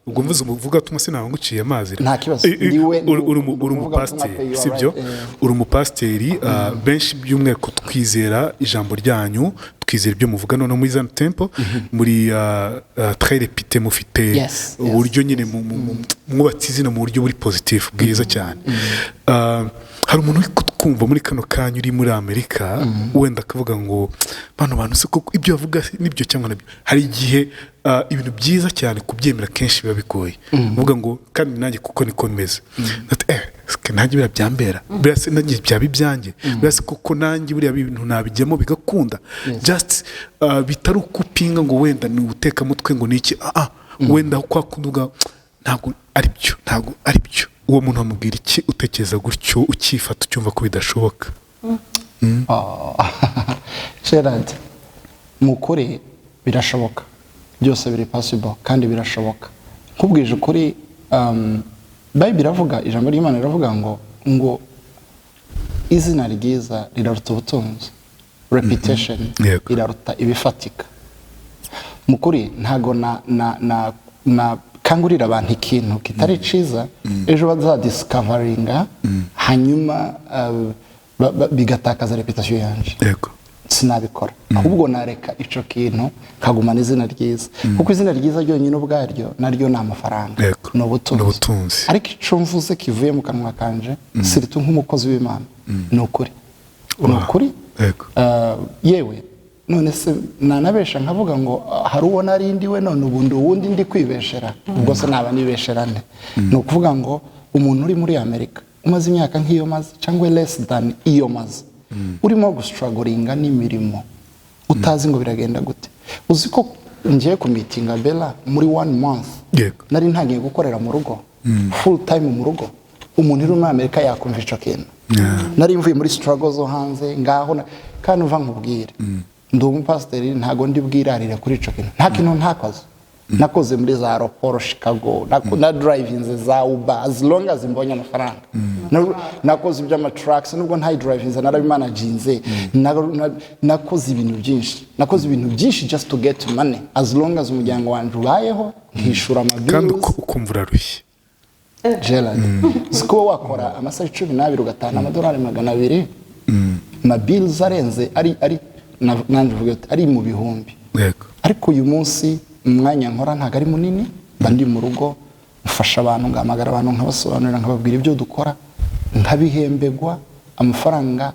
Ubwo mvuze umuvuga tumwe, sinaba nguciye amazi. Nta kibazo. Ndiwe, Uri umupasiteri, sibyo? Uri umupasiteri. Benshi by'umwihariko twizera ijambo ryanyu, twizera ibyo muvuga. Noneho muri Zion Temple muri très réputé, mufite uburyo nyine mwubatse izina mu buryo buri positif, bwiza cyane. Hari umuntu uri kutwumva muri kano kanya uri muri Amerika, wenda akavuga ngo: "Bano bantu se koko ibyo bavuga nibyo cyangwa nabyo?" Hari igihe ibintu byiza cyane kubyemera kenshi biba bigoye, uvuga ngo: "Kandi nanjye kuko niko meze." Ati: "Ske nanjye biriya byambera, buriya se nanjye byaba ibyanjye? Buriya se koko nanjye buriya bintu nabijyamo bigakunda?" Just bitari ukupinga ngo wenda ni ubutekamutwe, ngo ni iki, wenda kwa kundi uvuga: "Ntabwo ari byo, ntabwo ari byo." Uwo muntu amubwira iki utekereza gutyo, ukifata ucyumva ko bidashoboka? Oh. Gerard, mu kuri birashoboka, byose biri possible kandi birashoboka. Nkubwije ukuri, Bible iravuga, ijambo ry'Imana riravuga ngo izina ryiza riraruta ubutunzi, reputation iraruta ibifatika. Mu kuri ntago na kangurira abantu ikintu kitari cyiza, ejo bazadiscoveringa, hanyuma bigatakaza reputation yanje. Sinabikora, ahubwo nareka ico kintu nkagumana izina ryiza, kuko izina ryiza ryonyine ubwaryo naryo ni amafaranga, ni ubutunzi. Ni ubutunzi. Ariko ico mvuze kivuye mu kanwa kanje, surtout nk'umukozi w'Imana, ni ukuri, ni ukuri. Yewe none se nanabesha nkavuga ngo hari uwo nari ndiwe, none ubu ndi uwundi, ndi kwibeshera? Ubwo se naba nibeshera nte? Ni ukuvuga ngo umuntu uri muri Amerika umaze imyaka nk'iyo maze cyangwa less than iyo maze, urimo gustrugglinga n'imirimo, utazi ngo biragenda gute. Uzi ko ngiye kumeetinga Bella muri one month, nari ntangiye gukorera mu rugo, full time mu rugo. Umuntu uri muri Amerika yakumva ico kintu? Nari mvuye muri struggle zo hanze ngaho kandi uva nkubwire, ndi umupasiteri, ntago ndi bwirarire kuri ico kintu. Nta kintu ntakoze. Nakoze muri za aéroport Chicago, na drivinze za Uber, as long as mbonye amafaranga. Nakoze iby'amatrucks, nubwo ntayidrivinze narabimanaginze. Nakoze ibintu byinshi, nakoze ibintu byinshi just to get money, as long as umuryango wanjye ubayeho, nkishura Kandi amabills. Ukumva urarushye. Gerard, si kuba wakora amasaha 12 ugatahana amadolari 200, amabills arenze ari nanjye uvuga ati ari mu bihumbi. Ariko uyu munsi umwanya nkora ntabwo ari munini, mba ndi mu rugo, mfasha abantu, ngahamagara abantu, nkabasobanurira, nkababwira ibyo dukora, nkabihembegwa amafaranga.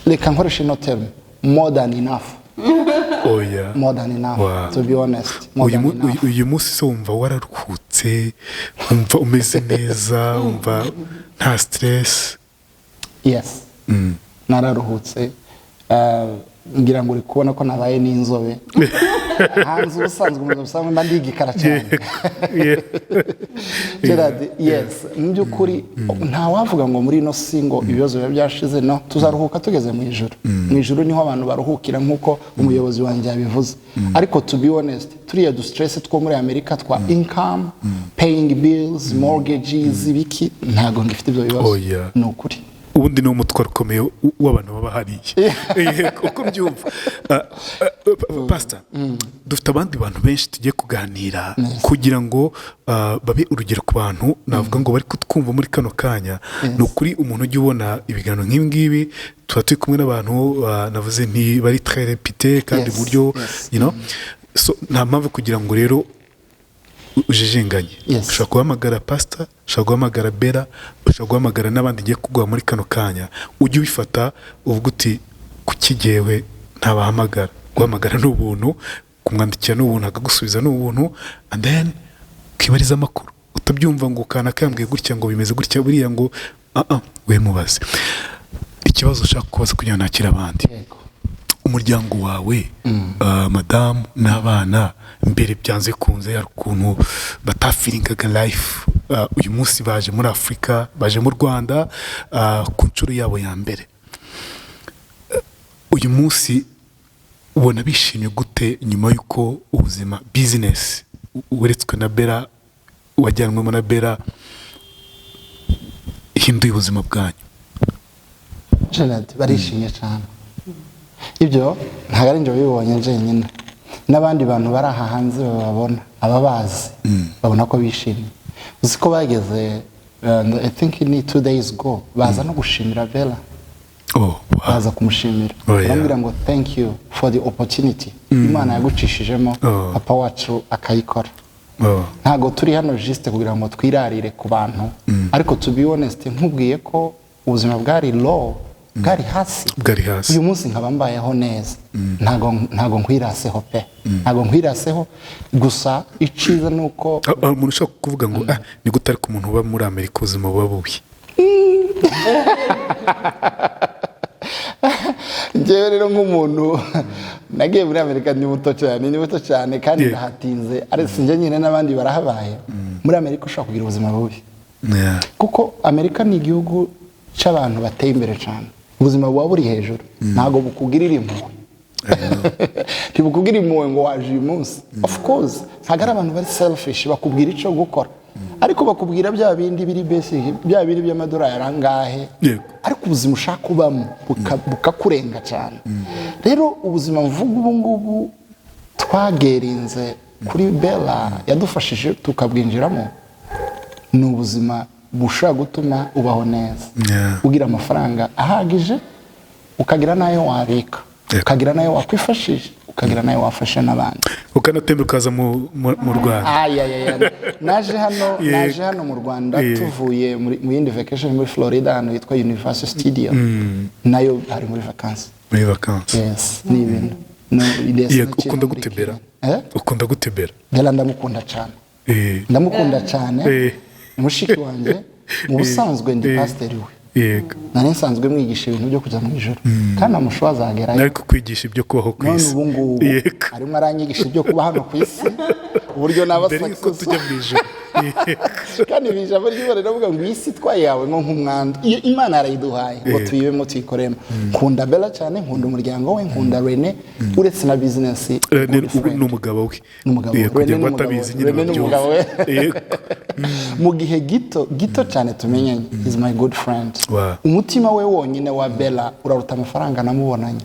Reka nkoreshe ino term: more than enough. Oya. More than enough. To be honest, more than enough. Uyu munsi se wumva wararuhutse, wumva umeze neza, wumva nta stress? Yes, nararuhutse. Ngira ngo uri kubona ko nabaye n'inzobe. Hanze ubusanzwe, mu buzima busanzwe mba ndi igikara cyane. Gerard, yes, mu by'ukuri nta wavuga ngo muri ino si ngo ibibazo biba byashize. No tuzaruhuka tugeze mu ijuru. Mu ijuru niho abantu baruhukira, nk'uko umuyobozi wanjye yabivuze. Ariko to be honest, turiya du stress two muri Amerika twa income, paying bills, mortgages, ibiki, ntabwo ngifite ibyo bibazo. Oya. Ni ukuri. Ubundi ni umutwaro ukomeye w'abantu baba hariya. Uko mbyumva. Pastor, dufite abandi bantu benshi tugiye kuganira kugira ngo babe urugero ku bantu, navuga ngo bari kutwumva muri kano kanya. Ni ukuri, umuntu ujya ubona ibiganiro nk'ibi ngibi, tuba turi kumwe n'abantu, navuze nti bari très réputé kandi buryo so nta mpamvu kugira ngo rero ujijinganye. Ushobora guhamagara pasita, ushobora guhamagara Bera, ushobora guhamagara n'abandi ngiye kuguha muri kano kanya. Ujye ubifata uvuga uti: "Kuki jyewe ntabahamagara?" Guhamagara ni ubuntu, kumwandikira ni ubuntu, akagusubiza ni ubuntu, and then ukibariza amakuru. Utabyumva ngo kanaka yambwiye gutya, ngo bimeze gutya, buriya ngo ah ah, we mubaze ikibazo ushaka kubaza kugira ngo nakire abandi. Umuryango wawe, madamu n'abana, mbere byanze kunze hari ukuntu batafeelingaga life. Uyu munsi baje muri Afurika, baje mu Rwanda ku nshuro yabo ya mbere. Uyu munsi ubona bishimye gute nyuma y'uko ubuzima, business weretswe na Bera, wajyanwemo na Bera, ihinduye ubuzima bwanyu? Gerard, barishimye cyane. Ibyo ntabwo ari njye wabibonye njyenyine, n'abandi bantu bari aha hanze bababona, ababazi babona ko bishimye. Uzi ko bageze, I think ni 2 days ago, baza no gushimira Bella. Baza kumushimira, baramubwira ngo "Thank you for the opportunity Imana yagucishijemo, papa wacu akayikora." Ntabwo turi hano just kugira ngo twirarire ku bantu, ariko to be honest, nkubwiye ko ubuzima bwari low, bwari hasi, bwari hasi, uyu munsi nkaba mbayeho neza, ntago nkwiraseho pe, ntago nkwiraseho. Gusa iciza ni uko Ah, umuntu ushobora kuvuga ngo ah, ni gute ariko umuntu uba muri Amerika ubuzima buba bubi? Njyewe rero nk'umuntu nagiye muri Amerika ndi muto cyane, ni muto cyane kandi ndahatinze, ariko sinjye nyine, n'abandi barahabaye. Muri Amerika ushobora kugira ubuzima bubi kuko Amerika ni igihugu cy'abantu bateye imbere cyane. Ubuzima buba buri hejuru, ntabwo bukugirira impuhwe, ntibukubwira impuhwe ngo waje uyu munsi. Of course ntabwo ari abantu bari selfish, bakubwira icyo gukora, ariko bakubwira bya bindi biri basic, bya bindi by'amadolari angahe, ariko ubuzima ushaka kubamo bukakurenga cyane. Rero ubuzima mvuga ubu ngubu twagerinze kuri Bella yadufashije tukabwinjiramo, ni ubuzima bushobora gutuma ubaho neza, ugira amafaranga ahagije, ukagira n'ayo wabika, ukagira n'ayo wakwifashisha, ukagira n'ayo wafasha n'abandi. Ukanatemba ukaza mu Rwanda. Ayayaya, naje hano, naje hano mu Rwanda tuvuye mu yindi vacation muri Florida, ahantu hitwa Universal Studio, nayo hari muri vacances. Muri vacances. Yes, ni ibintu, no, yes. Yego, nakiri ukunda muri gutembera? Kenya. Eh? Ukunda gutembera? Bella ndamukunda cyane, ndamukunda cyane. Ni mushiki wanjye. Mu busanzwe ndi pasiteri we. Nari nsanzwe mwigisha ibintu byo kujya mu ijoro, kandi amushuwa azagerayo. Nari kukwigisha ibyo kubaho ku None isi. ubu ngubu arimo aranyigisha ibyo kuba hano ku isi, uburyo naba Mbere yuko successful. tujya mu ijoro. Kandi iri jambo ry'Imana riravuga ngo iyi si twayihawe nko nk'umwandu. Iyo Imana yarayiduhaye ngo tuyibemo, tuyikoremo. Nkunda Bella cyane, nkunda umuryango we, nkunda Rene. Uretse na business, good friend. Ni umugabo we. N'umugabo we. Kugira Rene ngo n'umugabo batabizi we. nyine Rene n'umugabo babyumve. we. Mu gihe gito gito cyane tumenyanye, is my good friend. Umutima we wonyine wa Bella uraruta amafaranga namubonanye.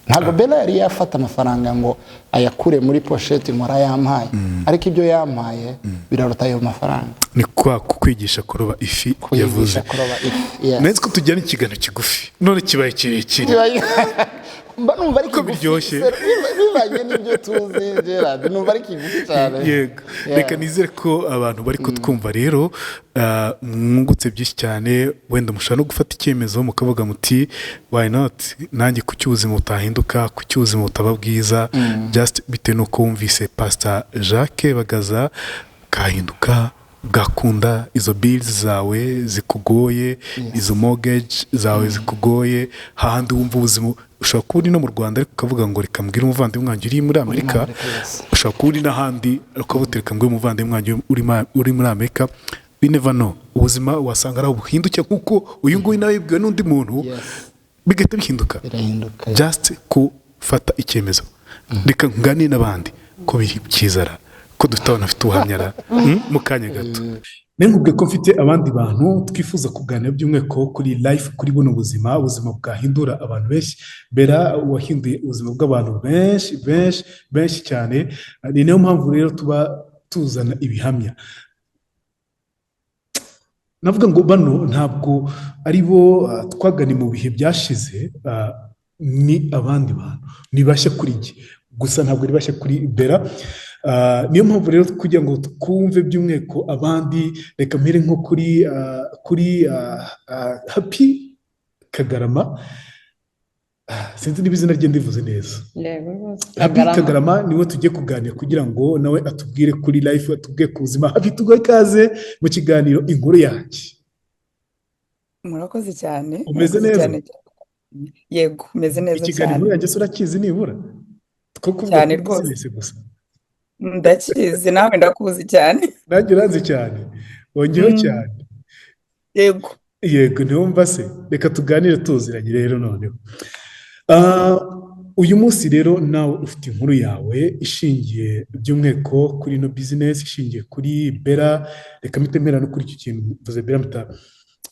Ntabwo Bella yari yafata amafaranga ngo ayakure muri pochette ngo arayampaye, ariko ibyo yampaye biraruta ayo mafaranga. Ni kwa kukwigisha kuroba ifi yavuze. Kuyigisha kuroba ifi, yes. Nzi ko tujyana ikiganiro kigufi, none kibaye kirekire. Mba numva ari Ko kigufi. biryoshye. Bivanye n'ibyo tuzi, Gerard, numva ari kigufi cyane. Yego. Reka nizere ko abantu bari kutwumva rero mwungutse byinshi cyane. Wenda mushobora no gufata icyemezo mukavuga muti "Why not nanjye? Kuki ubuzima butahinduka? Kuki ubuzima butaba bwiza?" Just bitewe n'uko wumvise Pastor Jacques Bagaza, bwahinduka, bwakunda. Izo bills zawe zikugoye, izo mortgage zawe zikugoye, hahandi wumva ubuzima, ushobora kuba uri no mu Rwanda ariko ukavuga ngo reka mbwire umuvandimwe wanjye uri muri Amerika. Amerika, yes. Ushobora kuba uri n'ahandi ukavuga uti reka mbwire umuvandimwe wanjye uri muri Amerika. We never know, ubuzima wasanga ari aho buhinduke, kuko uyu nguyu nawe yibwiwe n'undi muntu, bigahita bihinduka. Birahinduka. Just gufata icyemezo, reka nganire n'abandi ko biri byizara, ko dufite abantu bafite ubuhamya ra. Mu kanya gato nkubwiye ko mfite abandi bantu twifuza kuganira by'umwihariko kuri life, kuri buno buzima, ubuzima bwahindura abantu benshi. Bera wahinduye ubuzima bw'abantu benshi benshi benshi cyane. Ni nayo mpamvu rero tuba tuzana ibihamya. Navuga ngo bano ntabwo ari bo twaganye mu bihe byashize, ni abandi bantu, ni bashya kuri njye, gusa ntabwo ari bashya kuri Bera. Niyo mpamvu rero kugira ngo twumve by'umwihariko abandi, reka mpere nko kuri Happy Kagarama. Sinzi niba izina rye ndivuze neza. Yego rwose. Happy Kagarama. Kagarama niwe tugiye kuganira kugira ngo nawe atubwire kuri life, atubwire ku buzima. Happy, tuguhe ikaze mu kiganiro Inkuru Yanjye. Murakoze cyane. Umeze Murakoze neza? cyane. Yego, umeze neza Ikiganiro cyane. Inkuru Yanjye se urakizi nibura? Two kuvuga Cyane kuri rwose. business gusa. Ndakizi, nawe ndakuzi cyane. Nanjye uranzi cyane, wongeyeho cyane. Yego. Yego, ntiwumva se? Reka tuganire tuziranye rero noneho. Uyu munsi rero nawe ufite inkuru yawe ishingiye by'umwihariko kuri ino business, ishingiye kuri Bera. Reka mpite mpera no kuri icyo kintu mvuze Bera, mpita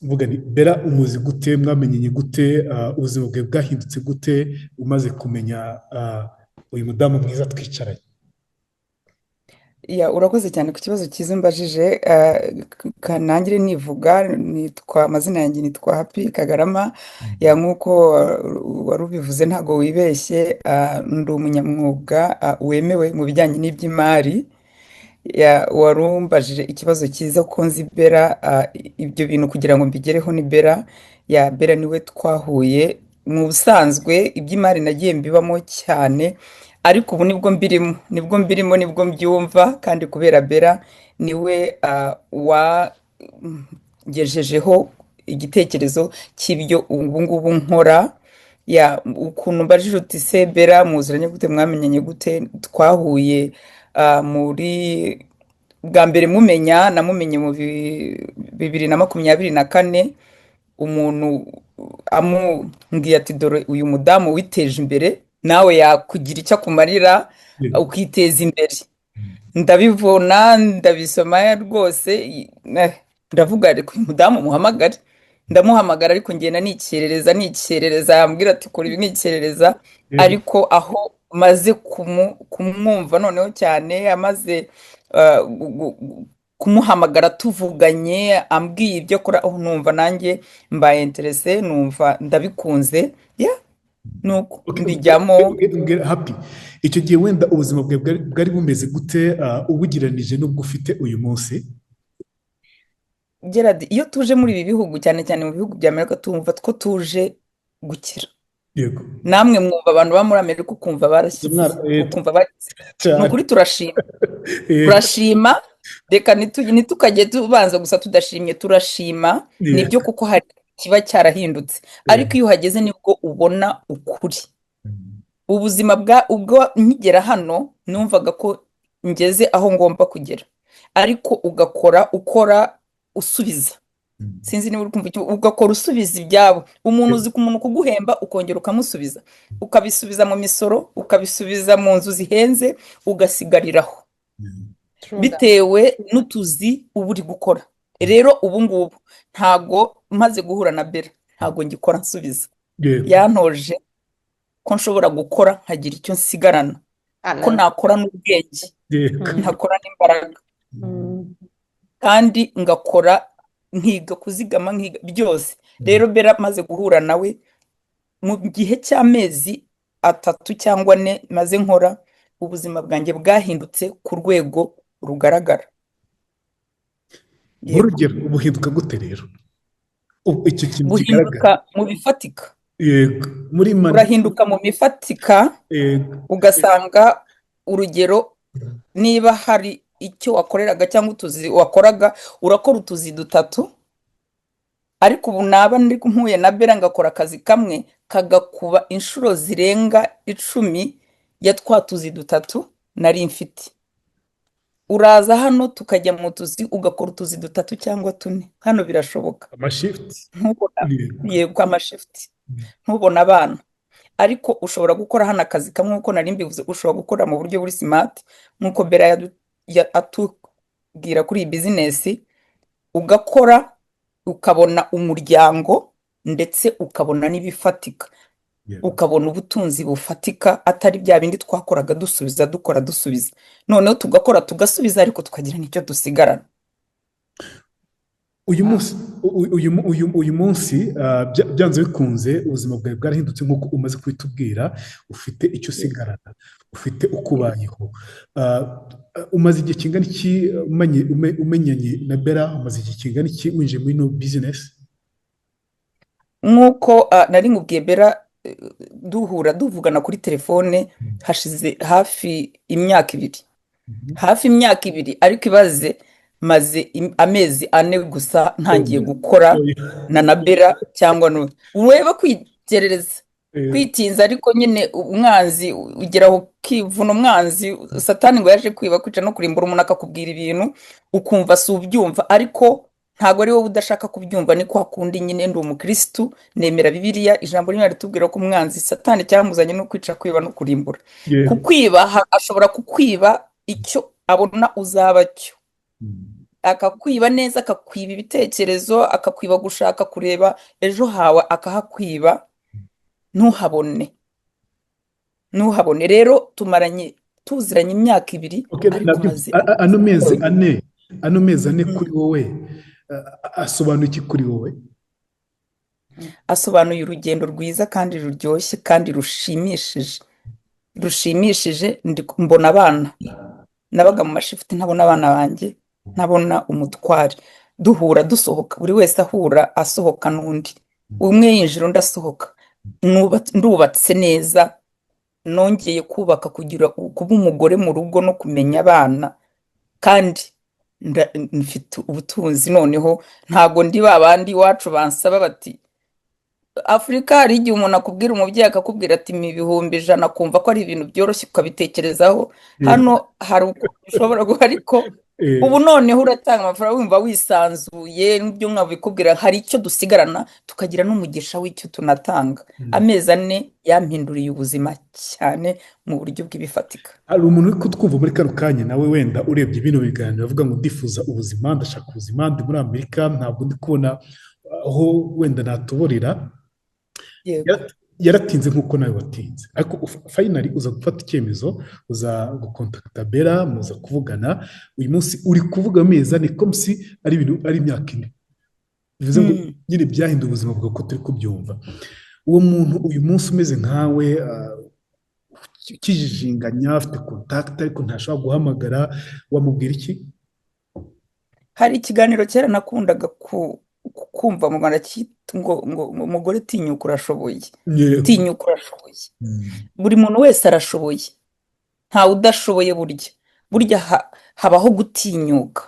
mvuga ni Bera umuzi gute? Mwamenyanye gute? Ubuzima bwawe bwahindutse gute umaze kumenya uyu mudamu mwiza twicaranye? Yeah, urakoze cyane ku kibazo cyiza umbajije. Kanangire nivuga, nitwa, amazina yanjye nitwa Happy Kagarama. Yeah, nk'uko wari ubivuze, ntabwo wibeshye, ndi umunyamwuga wemewe mu bijyanye n'iby'imari. Yeah, wari umbajije ikibazo cyiza ko nzi Bera, ibyo bintu kugira ngo mbigereho ni Bera. Yeah, Bera niwe twahuye. Mu busanzwe iby'imari nagiye mbibamo cyane, ariko ubu nibwo mbirimo, nibwo mbirimo, nibwo mbyumva, kandi kubera Bera niwe wangejejeho igitekerezo cy'ibyo ubu ngubu nkora. Yeah, ukuntu mbajije uti se Bera muziranye gute, mwamenyanye gute? Twahuye muri bwa mbere mumenya, namumenye mu 2024, umuntu amubwiye ati: "Dore uyu mudamu witeje imbere, nawe yakugira icyo akumarira ukiteza imbere." Ndabibona, ndabisoma rwose, ndavuga ariko uyu mudamu muhamagare. Ndamuhamagara, ariko ngenda nikerereza, nikerereza, yambwira ati: "Kora ibi", nikerereza. Ariko aho maze kumwumva noneho cyane, amaze kumuhamagara, tuvuganye, ambwiye ibyo akora, oh, numva nanjye mbaye intéressé, numva ndabikunze. Yeah, nuko mbijyamo. Mbwira Happy, icyo gihe wenda ubuzima bwawe bwari bumeze gute ubugereranije n'ubwo ufite uyu munsi? Gerard, iyo tuje muri ibi bihugu, cyane cyane mu bihugu bya Amerika, tumva ko tuje gukira. Namwe mwumva abantu baba muri Amerika, ukumva barashyize, ukumva bagize. Ni ukuri turashima. Turashima. Reka ntitukajye tubanza gusa tudashimye, turashima. Nibyo kuko hari kiba cyarahindutse, ariko iyo uhageze nibwo ubona ukuri. Ubuzima bwa ubwo nkigera hano numvaga ko ngeze aho ngomba kugera, ariko ugakora, ukora usubiza. Sinzi niba uri kumva icyo, ugakora usubiza ibyabo umuntu. Uzi ku muntu kuguhemba, ukongera ukamusubiza, ukabisubiza mu misoro, ukabisubiza mu nzu zihenze, ugasigariraho True that. bitewe n'utuzi uba uri gukora. Rero ubu ngubu ntago, maze guhura na Bera, ntago ngikora nsubiza. Yantoje ko nshobora gukora nkagira icyo nsigarana, ko nakora n'ubwenge, nkakora n'imbaraga, kandi ngakora nkiga kuzigama, nkiga byose. Rero Bera maze guhura nawe, mu gihe cy'amezi 3 cyangwa 4 maze nkora, ubuzima bwanjye bwahindutse ku rwego rugaragara. Yego. Nk'urugero, buhinduka gute rero? Icyo kintu kigaragara. Buhinduka mu bifatika. Yego, muri money. Urahinduka mu mifatika. Ugasanga urugero, niba hari icyo wakoreraga cyangwa utuzi wakoraga, urakora utuzi dutatu, ariko ubu naba ndi mpuye na Bera ngakora akazi kamwe kagakuba inshuro zirenga 10 ya twa tuzi dutatu nari mfite. Uraza hano tukajya mu tuzi, ugakora utuzi dutatu cyangwa tune, hano birashoboka. Amashift. Ntubona. Yego, amashift, ntubona abana, ariko ushobora gukora hano akazi kamwe, nk'uko nari mbivuze, ushobora gukora mu buryo buri smart, nk'uko Bera atubwira kuri iyi business, ugakora ukabona umuryango, ndetse ukabona n'ibifatika, ukabona ubutunzi bufatika, atari bya bindi twakoraga dusubiza, dukora dusubiza. Noneho tugakora tugasubiza, ariko tukagira n'icyo dusigarana. Uyu munsi uyu munsi byanze bikunze ubuzima bwawe bwarahindutse nk'uko umaze kubitubwira, ufite icyo usigarana, ufite uko ubayeho. Umaze igihe kingana iki umenyanye na Bera? Umaze igihe kingana iki winjiye muri ino business? Nk'uko nari nkubwiye, Bera Duhura, tuvugana kuri telefone, hashize hafi imyaka 2, hafi imyaka 2. Ariko ibaze, maze amezi 4 gusa ntangiye gukora na Bella cyangwa n'undi. Urebe kwigerereza, kwitinza, ariko nyine umwanzi ugeraho ukivuna. Umwanzi Satani ngo yaje kwiba, kwica no kurimbura. Umuntu akakubwira ibintu ukumva si ubyumva, ariko ntabwo ari wowe udashaka kubyumva, ni kwa kundi nyine. Ndi umukirisitu, nemera Bibiliya. Ijambo rimwe ritubwira ko umwanzi Satani cyamuzanye no kwica, kwiba no kurimbura. Kukwiba, ashobora kukwiba icyo abona uzaba cyo, akakwiba neza, akakwiba ibitekerezo, akakwiba gushaka kureba ejo hawe, akahakwiba ntuhabone, ntuhabone. Rero tumaranye, tuziranye imyaka 2, ariko maze Ano mezi 4 kuri wowe asobanuye iki kuri wowe? Asobanuye urugendo rwiza kandi ruryoshye kandi rushimishije, rushimishije. Mbona abana, nabaga mu ma shift ntabona abana banjye, ntabona umutware. Duhura, dusohoka, buri wese ahura asohoka n'undi, umwe yinjira undi asohoka. Ndubatse neza, nongeye kubaka, kugira kuba umugore mu rugo no kumenya abana, kandi mfite ubutunzi noneho. Ntabwo ndi ba bandi iwacu bansaba bati Afurika hari igihe umuntu akubwira, umubyeyi akakubwira ati ni 100,000, akumva ko ari ibintu byoroshye, ukabitekerezaho. Hano hari ukuntu ushobora guha, ariko ubu noneho uratanga amafaranga wumva wisanzuye n'ibyo mwabikubwira. Hari icyo dusigarana, tukagira n'umugisha w'icyo tunatanga. Amezi 4 yampinduriye ubuzima cyane mu buryo bw'ibifatika. Hari umuntu uri kutwumva muri kano kanya nawe wenda urebye bino biganiro avuga ngo ndifuza ubuzima, ndashaka ubuzima, ndi muri Amerika, ntabwo ndi kubona aho wenda natuborera. Yaratinze nk'uko nawe watinze, ariko finally uza gufata icyemezo, uza gucontacta Bella, muza kuvugana. Uyu munsi uri kuvuga amezi 4 comme si ari ibintu ari imyaka 4, bivuze ngo nyine byahinduye ubuzima bwawe ko turi kubyumva. Uwo muntu uyu munsi umeze nkawe, ukijijinganya, afite contact ariko ntashobora guhamagara, wamubwira iki? Hari ikiganiro kera nakundaga kumva mu Rwanda cyitwa ngo umugore tinyuka urashoboye. Tinyuka urashoboye. Buri muntu wese arashoboye, ntawe udashoboye. Burya habaho gutinyuka,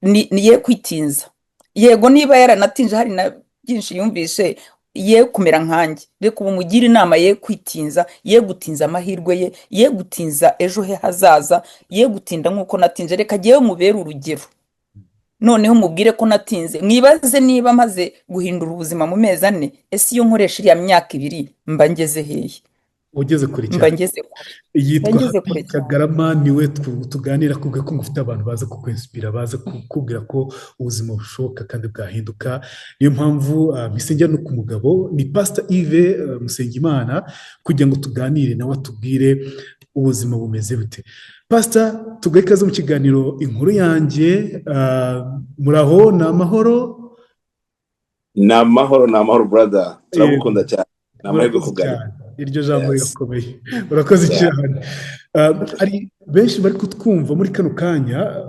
ni ye kwitinza. Yego, niba yaranatinje, hari na byinshi yumvishe, ye kumera nkanjye. Reka ubu mugire inama ye kwitinza, ye gutinza amahirwe ye, ye gutinza ejo he hazaza, ye gutinda nk'uko natinze. Reka jyewe mubere urugero, noneho mubwire ko natinze. Mwibaze niba maze guhindura ubuzima mu mezi 4, ese iyo nkoresha iriya myaka 2 mba ngeze hehe? Ugeze kure Mba cyane. ngeze kure, mba Yitwa ngeze Happy kure cyane. Kagarama, niwe tuganira, kubwe ko ngufite abantu baza kukwinspira, baza kukubwira ko ubuzima bushoboka kandi bwahinduka. Niyo mpamvu mpise njya no ku mugabo, ni Pastor Yves Musengimana, kugira ngo tuganire nawe atubwire ubuzima bumeze bute. Pastor, tugahe ikaze mu kiganiro Inkuru Yanjye. Muraho, ni amahoro? Ni amahoro, ni amahoro brother, turagukunda cyane, ni amahirwe Murakoze kuganira. cyane, iryo jambo rirakomeye, urakoze cyane. Hari benshi bari kutwumva muri kano kanya.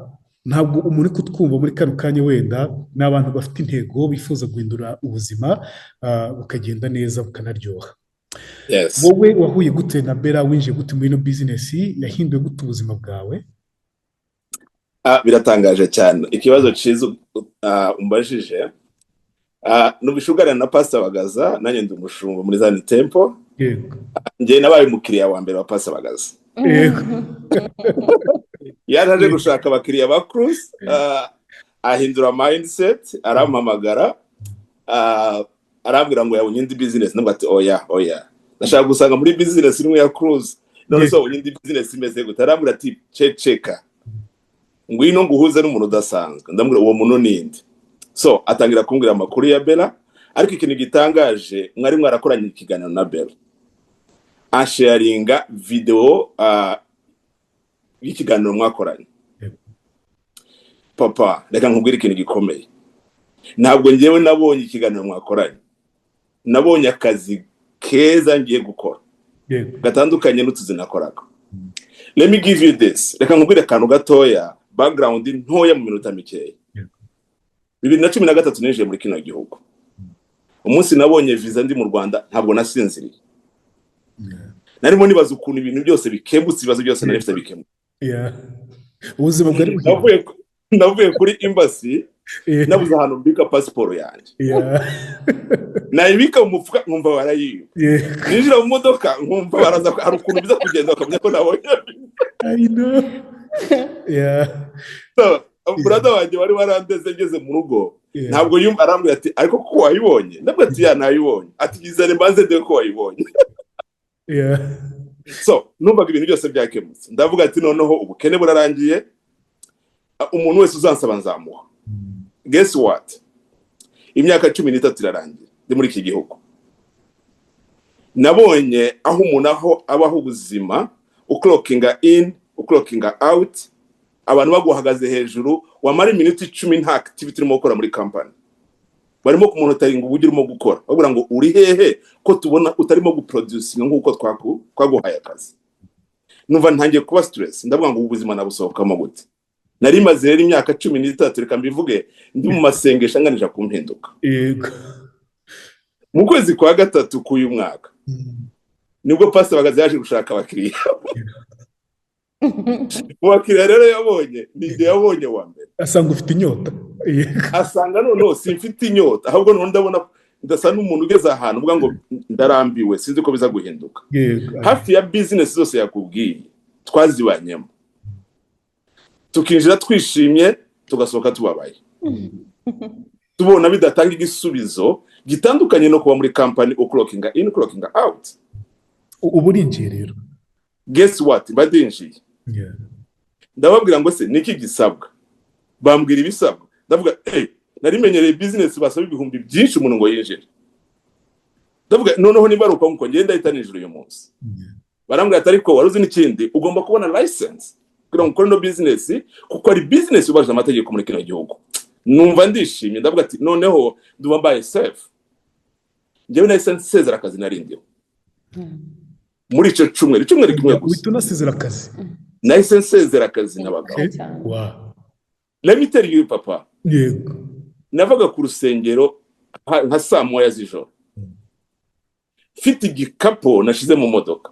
Ntabwo umuntu uri kutwumva muri kano kanya wenda ni abantu bafite intego, bifuza guhindura ubuzima, bukagenda neza, bukanaryoha. Wowe wahuye gute na Bella? Winjiye gute muri ino business? Yahinduye gute ubuzima bwawe? Biratangaje cyane, ikibazo cyiza umbajije. Numvise uganira na Pastor Bagaza, nanjye ndi umushumba muri Zion Temple. Njye nabaye umukiriya wa mbere wa Pastor Bagaza. Yaje aje gushaka abakiriya ba cruise, ahindura mindset, arampamagara, arambwira ngo yabonye indi business. Nubwo ati oya, oya, ndashaka gusanga muri business imwe ya cruise. None se wabonye indi business imeze gute? Arambwira ati ceceka, ngwino nguhuze n'umuntu udasanzwe. Ndamubwira uwo muntu ninde? So atangira kumbwira amakuru ya Bella. Ariko ikintu gitangaje, mwari mwarakoranye ikiganiro na Bella, ansharinga video y'ikiganiro mwakoranye. Papa, reka nkubwire ikintu gikomeye. Ntabwo ngewe nabonye ikiganiro mwakoranye, nabonye akazi keza ngiye gukora gatandukanye n'utuzi nakoraga. Let me give you this, reka nkubwire akantu gatoya, background ntoya mu minota mikeya. 2013 ninjiye muri kino gihugu. Umunsi nabonye visa ndi mu Rwanda, ntabwo nasinziriye. Narimo nibaza ukuntu ibintu byose bikemutse, ibibazo byose nari mfite bikemutse. Yeah. Ubuzima bwari buhinduka. Navuye kuri embassy, nabuze ahantu mbika pasiporo yanjye. Nayibika mu mufuka, nkumva barayiba. Ninjira mu modoka, nkumva baraza, hari ukuntu biza kugenda bakamenya ko nabonye. I know. So, brother wanjye wari warandeze, ngeze mu rugo, ntabwo yumva, arambwira ati: "Ariko ko wayibonye?" Ndabwira ati: "Yeah, nayibonye." Ati: "Yizane mbanze ndebe ko wayibonye." So numvaga ibintu byose byakemutse. Ndavuga ati: "Noneho ubukene burarangiye, umuntu wese uzansaba nzamuha." Guess what? Imyaka 13 irarangiye ndi muri iki gihugu. Nabonye aho umuntu aho abaho ubuzima, uclockinga in, uclockinga out, abantu baguhagaze hejuru. Wamara iminota 10 nta activity urimo gukora muri company, barimo kumonitoringa uburyo urimo gukora, bavuga ngo: "Uri hehe ko tubona utarimo guproducinga nk'uko twaguhaye akazi?" Numva ntangiye kuba stress. Ndavuga ngo: "Ubu buzima nabusohokamo gute?" Nari maze rero imyaka 13, reka mbivuge, ndi mu masengesho anganisha ku mpinduka. Mu kwezi kwa gatatu k'uyu mwaka nibwo Pastor Bagaza yaje gushaka abakiriya. Mu bakiriya rero yabonye, ni njye yabonye wa mbere. Asanga ufite inyota. Asanga noneho simfite inyota, ahubwo noneho ndabona ndasa n'umuntu ugeze ahantu uvuga ngo ndarambiwe, sinzi ko biza guhinduka. Hafi ya bizinesi zose yakubwiye twazibanyemo, tukinjira twishimye, tugasohoka tubabaye, tubona bidatanga igisubizo gitandukanye no kuba muri company, uclockinga in, uclockinga out. Ubu urinjiye rero. Guess what? Mba ndinjiye. Ndababwira ngo: "Se niki gisabwa?" Bambwira ibisabwa. Ndavuga: "Hey, narimenyereye bizinesi basaba ibihumbi byinshi umuntu ngo yinjire." Ndavuga: "Noneho niba ari uko nguko, ngenda ndahita ninjira uyu munsi." Barambwira ati: "Ariko wari uzi n'ikindi? Ugomba kubona license kugira ngo ukore ino bizinesi, kuko ari bizinesi yubahiriza amategeko muri kino gihugu." Numva ndishimye. Ndavuga ati: "Noneho ndumva mbaye safe." Njyewe nahise nsezera akazi narindiho muri icyo cyumweru, icyumweru kimwe gusa. Uhita unasezera akazi? Nahise nsezera akazi n'abagabo. Let me tell you, papa, navaga ku rusengero nka saa 1 z'ijoro, mfite igikapu nashize mu modoka,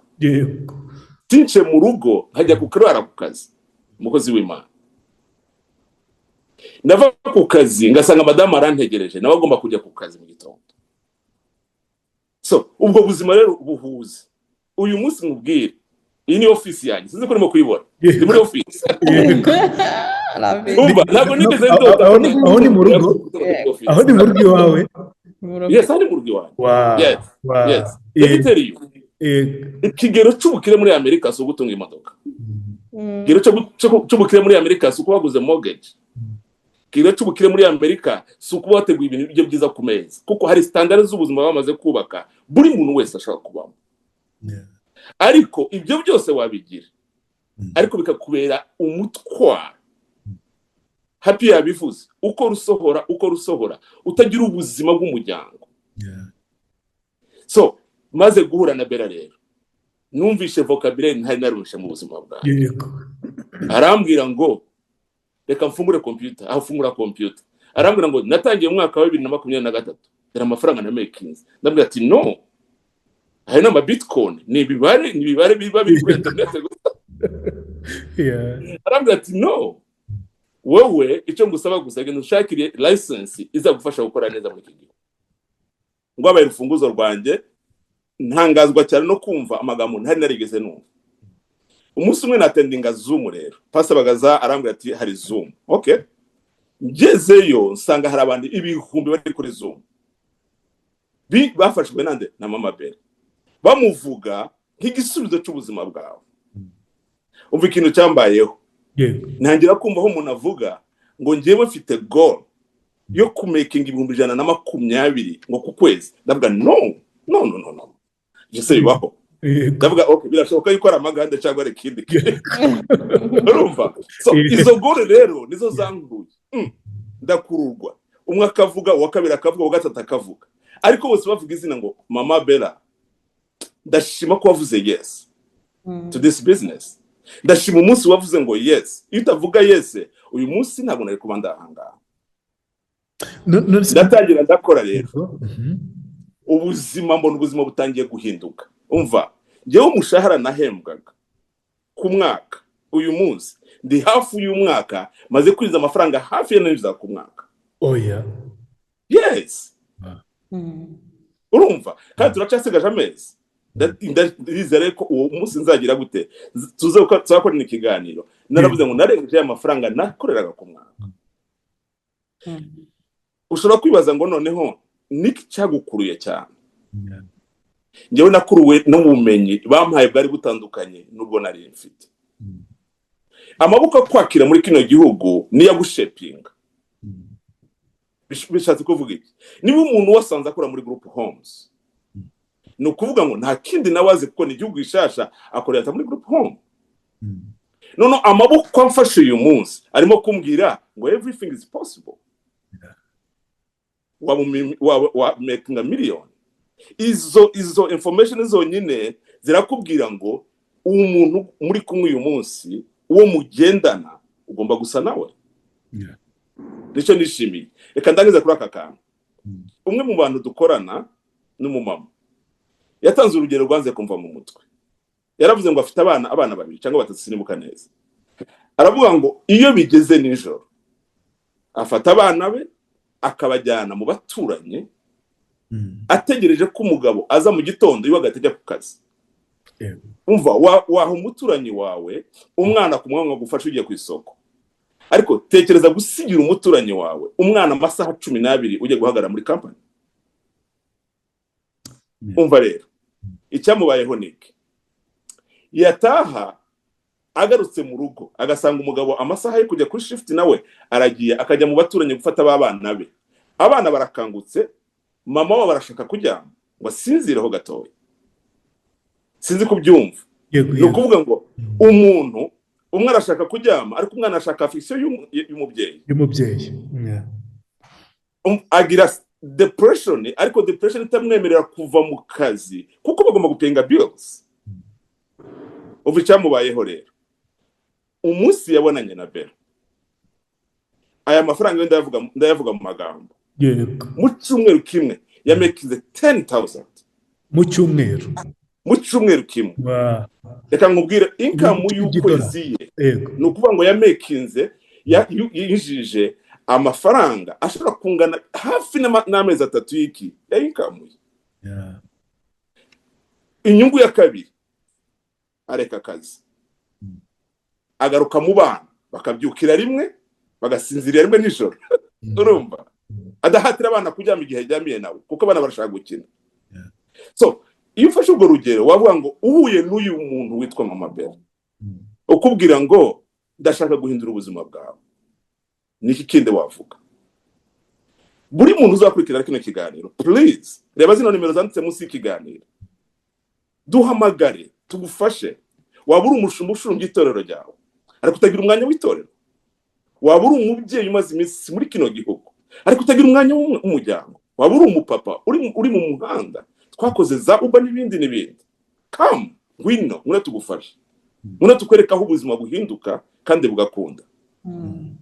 since mu rugo, nkajya kurara ku kazi. Umukozi w'Imana, nava ku kazi ngasanga madamu arantegereje, nawe agomba kujya ku kazi mu gitondo. So ubwo buzima rero buhuze uyu munsi nkubwire, iyi ni ofisi yanjye, sinzi ko urimo kuyibona, ndi muri ofisi. Umva, ntabwo nigeze ndota. Aho ni mu rugo? Aho ni mu rugo iwawe? Yes, aho ni mu rugo iwanjye. Yes. Yes, let me tell you, ikigero cy'ubukire muri Amerika si ugutunga imodoka. Ikigero cy'ubukire muri Amerika si ukuba waguze mortgage. Ikigero cy'ubukire muri Amerika si ukuba wateguye ibintu ibyo byiza ku meza, kuko hari standard z'ubuzima bamaze kubaka buri muntu wese ashobora kubamo. Ariko ibyo byose wabigira, ariko bikakubera umutwaro. Happy yabivuze, uko rusohora, uko rusohora, utagira ubuzima bw'umuryango. So maze guhura na Bera rero, numvishe vocabulaire ntari narumvishe mu buzima bwanjye. Arambwira ngo: "Reka mfungure computer." Aho ufungura computer, arambwira ngo: "Natangiye mu mwaka wa 2023, dore amafaranga na makinze." Ndabwira ati: "No, hari n'ama bitcoin, ni ibibare biba biri kuri internet gusa." Arambwira ati: "No, wowe icyo ngusaba gusa, genda ushakire license izagufasha gukora neza muri iki gihugu." Ngo abaye urufunguzo rwanjye. Ntangazwa cyane no kumva amagambo ntari narigeze numva. Umunsi umwe nattendinga Zoom rero, Pastor Bagaza arambwira ati: "Hari Zoom." Okay, ngezeyo nsanga hari abantu ibihumbi bari kuri Zoom. Bafashwe nande? Na Mama Bera. Bamuvuga nk'igisubizo cy'ubuzima bwawe. Umva ikintu cyambayeho. Ntangira kumva aho umuntu avuga ngo: "Njyewe mfite goal yo kumakinga 120,000 ngo ku kwezi." Ndavuga: "No, no, no, no, no, ibyo se bibaho?" Ndavuga: "Okay, birashoboka yuko ari amagande cyangwa ari ikindi kintu." Urumva, so izo goal rero nizo zankuruye. Ndakururwa. Umwe akavuga, uwa kabiri akavuga, uwa gatatu akavuga, ariko bose bavuga izina ngo Mama Bella. Ndashima ko wavuze yes to this business. Ndashima umunsi wavuze ngo yes. Iyo utavuga yes uyu munsi, ntabwo nari kuba ndahangaha. None Ndatangira ndakora rero. Ubuzima, mbona ubuzima butangiye guhinduka. Umva, njyewe umushahara nahembwaga ku mwaka, uyu munsi ndi hafi y'umwaka maze kwinjiza amafaranga hafi ya ninjiza ku mwaka. Oya. Yes, urumva, kandi turacyasigaje amezi. Ndizere ko uwo munsi nzagira gute, tuzakorana ikiganiro naravuze ngo narengeje aya mafaranga nakoreraga ku mwaka. Ushobora kwibaza ngo noneho niki cyagukuruye cyane? Njyewe nakuruwe n'ubumenyi bampaye bwari butandukanye n'ubwo nari mfite. Amaboko akwakira muri kino gihugu niyo agushapinga. Bishatse kuvuga iki? Niba umuntu wasanze akora muri group homes, ni ukuvuga ngo nta kindi nawe azi, kuko ni igihugu gishasha, akorera muri group home. Noneho amaboko amfashe uyu munsi arimo kumbwira ngo everything is possible, waba wa makinga miliyoni. Izo information zonyine zirakubwira ngo uwo muntu muri kumwe uyu munsi, uwo mugendana, ugomba gusa nawe. Nicyo nishimiye. Reka ndangize kuri aka kantu. Umwe mu bantu dukorana n'umumama yatanze urugero rwanze kumva mu mutwe. Yaravuze ngo afite abana babiri cyangwa batatu, sinibuka neza. Aravuga ngo iyo bigeze nijoro afata abana be akabajyana mu baturanyi, ategereje ko umugabo aza mu gitondo, iwe agahita ajya ku kazi. Umva, waha umuturanyi wawe umwana ku mwanya gufasha ugiye ku isoko, ariko tekereza gusigira umuturanyi wawe umwana amasaha 12 ugiye guhagarara muri kampani. Umva rero, icyamubayeho ni iki: yataha agarutse mu rugo agasanga umugabo amasaha yo kujya kuri shift nawe aragiye, akajya mu baturanyi gufata ba bana be. Abana barakangutse, mama wabo arashaka kuryama ngo asinzireho gatoya. Sinzi kubyumva. Ni ukuvuga ngo umuntu umwe arashaka kuryama, ariko umwana arashaka affection y'umubyeyi. Y'umubyeyi. Agira depression, ariko depression itamwemerera kuva mu kazi kuko bagomba gupayinga bills. Ubu icyamubayeho rero, umunsi yabonanye na Bella, aya mafaranga yo ndayavuga mu magambo, mu cyumweru kimwe yamakinze 10,000. Mu cyumweru? Mu cyumweru kimwe. Reka nkubwire income y'ukwezi ye. Ni ukuvuga ngo yamakinze, yinjije amafaranga ashobora kungana hafi n'amezi 3 y'iki ya income ye. Inyungu ya kabiri, areka akazi, agaruka mu bana, bakabyukira rimwe, bagasinzirira rimwe nijoro. Urumva, adahatira abana kuryama igihe aryamiye nawe, kuko abana barashaka gukina. So iyo ufashe urwo rugero, wavuga ngo uhuye n'uyu muntu witwa Mama Bella, ukubwira ngo ndashaka guhindura ubuzima bwawe, niki kindi wavuga? Buri muntu uzakurikirana kino kiganiro, please reba zino nimero zanditse munsi y'ikiganiro, duhamagare tugufashe. Waba uri umushumba ushumbya itorero ryawe ariko utagira umwanya w'itorero, waba uri umubyeyi umaze iminsi muri kino gihugu ariko utagira umwanya w'umuryango, waba uri umupapa uri mu muhanda, twakoze za Uber n'ibindi n'ibindi, come, ngwino, ngwino tugufashe, ngwino tukwereke aho ubuzima buhinduka kandi bugakunda.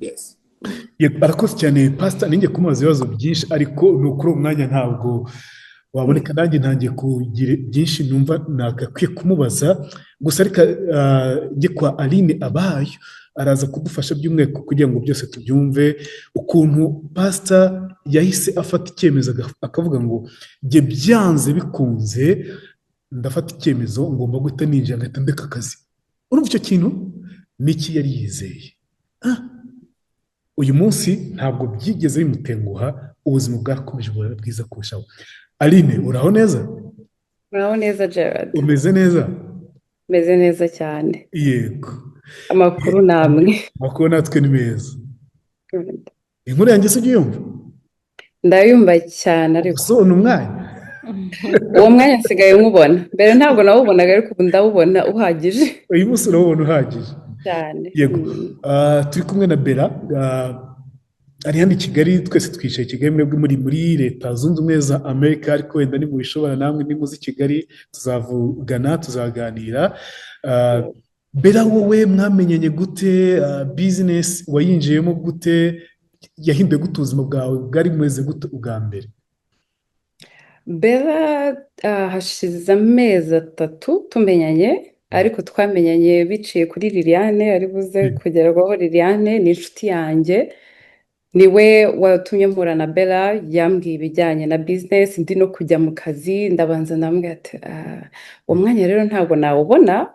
Yes. Yego, arakoze cyane pasita. Ninjye kumubaza ibibazo byinshi, ariko ni ukuri uwo mwanya ntabwo waboneka. Nanjye ntangiye kugira byinshi numva nagakwiye kumubaza gusa. Ariko njye kwa Aline Abayo, araza kudufasha by'umwihariko kugira ngo byose tubyumve, ukuntu pasita yahise afata icyemezo, akavuga ngo jye byanze bikunze ndafata icyemezo, ngomba guhita ninjira, ngahita ndeka akazi. Urumva icyo kintu niki yari yizeye? Uyu munsi ntabwo byigeze bimutenguha, ubuzima bwakomeje buba bwiza kurushaho. Aline, uraho neza? Muraho neza, Gerard. Umeze neza? Meze neza cyane. Amakuru ni amwe. Amakuru natwe ni meza. Inkuru yanjye se ujya uyumva? Ndayumva cyane, ariko Gusa ni umwanya. Uwo mwanya nsigaye nywubona. Mbere ntabwo nawubonaga, ariko ubu ndawubona uhagije. Uyu munsi urawubona uhagije. Cyane. Yego. Turi kumwe na Bella, ari hano i Kigali. Twese twicaye i Kigali, mwebwe muri Leta Zunze Ubumwe za Amerika, ariko wenda nimubishobora namwe nimuze i Kigali tuzavugana, tuzaganira. Bella, wowe mwamenyanye gute? Business wayinjiyemo gute? Yahinduye gute ubuzima bwawe? Bwari bumeze gute ubwa mbere? Bella, hashize amezi 3 tumenyanye, ariko twamenyanye biciye kuri Liliane, ari buze kugerwaho. Liliane ni inshuti yanjye, niwe watumye mpura na Bella. Yambwiye ibijyanye na business, ndi no kujya mu kazi. Ndabanza ndamubwira ati: "Ah, uwo mwanya rero ntabwo nawubona,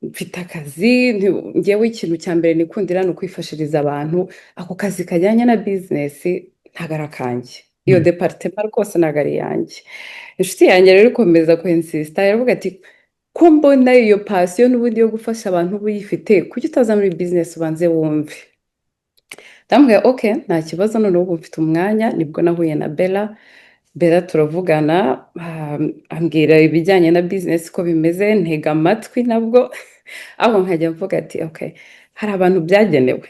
mfite akazi." Njyewe ikintu cya mbere nikundira ni ukwifashiriza abantu. Ako kazi kajyanye na business ntabwo ari akanjye, iyo département rwose ntabwo ari iyanjye. Inshuti yanjye rero ikomeza kwinsista, iravuga ati: "Ko mbona iyo passion n'ubundi yo gufasha abantu uba uyifite, kuki utaza muri business ubanze wumve?" Ndamubwira: "Ok, nta kibazo, noneho ubu mfite umwanya." Nibwo nahuye na Bella. Bella turavugana, ambwira ibijyanye na business ko bimeze, ntega amatwi nabwo aho nkajya mvuga ati: "Ok, hari abantu byagenewe,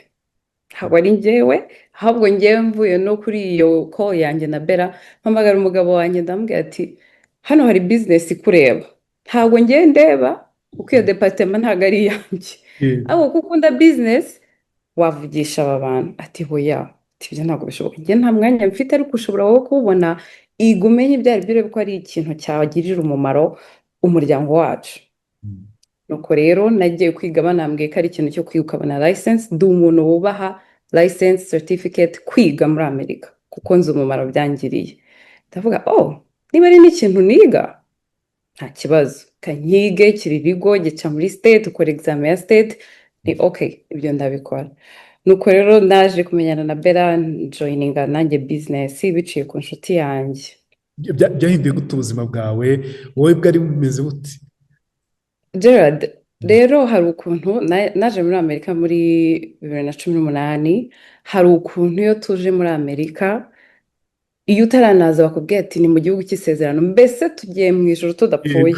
ntabwo ari njyewe." Ahubwo njyewe mvuye no kuri iyo call yanjye na Bella, mpamagara umugabo wanjye, ndamubwira ati: "Hano hari business ikureba, ntabwo ngiye ndeba kuko iyo département ntabwo ari iyanjye, ahubwo kuko ukunda business wavugisha aba bantu." Ati: "Hoya," ati: "Ibyo ntabwo bishoboka, njye nta mwanya mfite, ariko ushobora wowe kuwubona, iga umenye ibyo ari byo, urebe ko ari ikintu cyagirira umumaro umuryango wacu." Nuko rero nagiye kwiga, banambwiye ko ari ikintu cyo kwiga ukabona license. Ndi umuntu wubaha license, certificate, kwiga muri Amerika, kuko nzi umumaro byangiriye. Ndavuga: "Oh, niba ari n'ikintu niga nta kibazo, kankige." Kiri ibigo gica muri state, ukora examen ya state, ni ok, ibyo ndabikora. Nuko rero naje kumenyana na Bella, joininga nanjye business biciye ku nshuti yanjye. Byahinduye gute ubuzima bwawe wowe? Bwari bumeze bute? Gerard, rero hari ukuntu naje muri Amerika muri 2018. Hari ukuntu iyo tuje muri Amerika, iyo utaranaza bakubwira ati: "Ni mu gihugu cy'isezerano," mbese tugiye mu ijoro tudapfuye,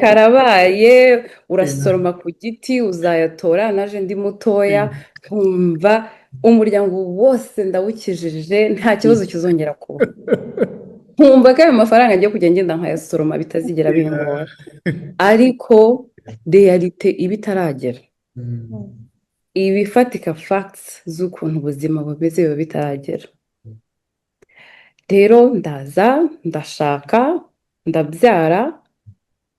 karabaye, urasoroma ku giti uzayatora. Naje ndi mutoya, nkumva umuryango wose ndawukijije, nta kibazo kizongera kuba, nkumva ko ayo mafaranga agiye kujya ngenda nkayasoroma, bitazigera bingora. Ariko réalité iba itaragera, ibifatika, facts z'ukuntu ubuzima bumeze biba bitaragera. Rero ndaza, ndashaka, ndabyara,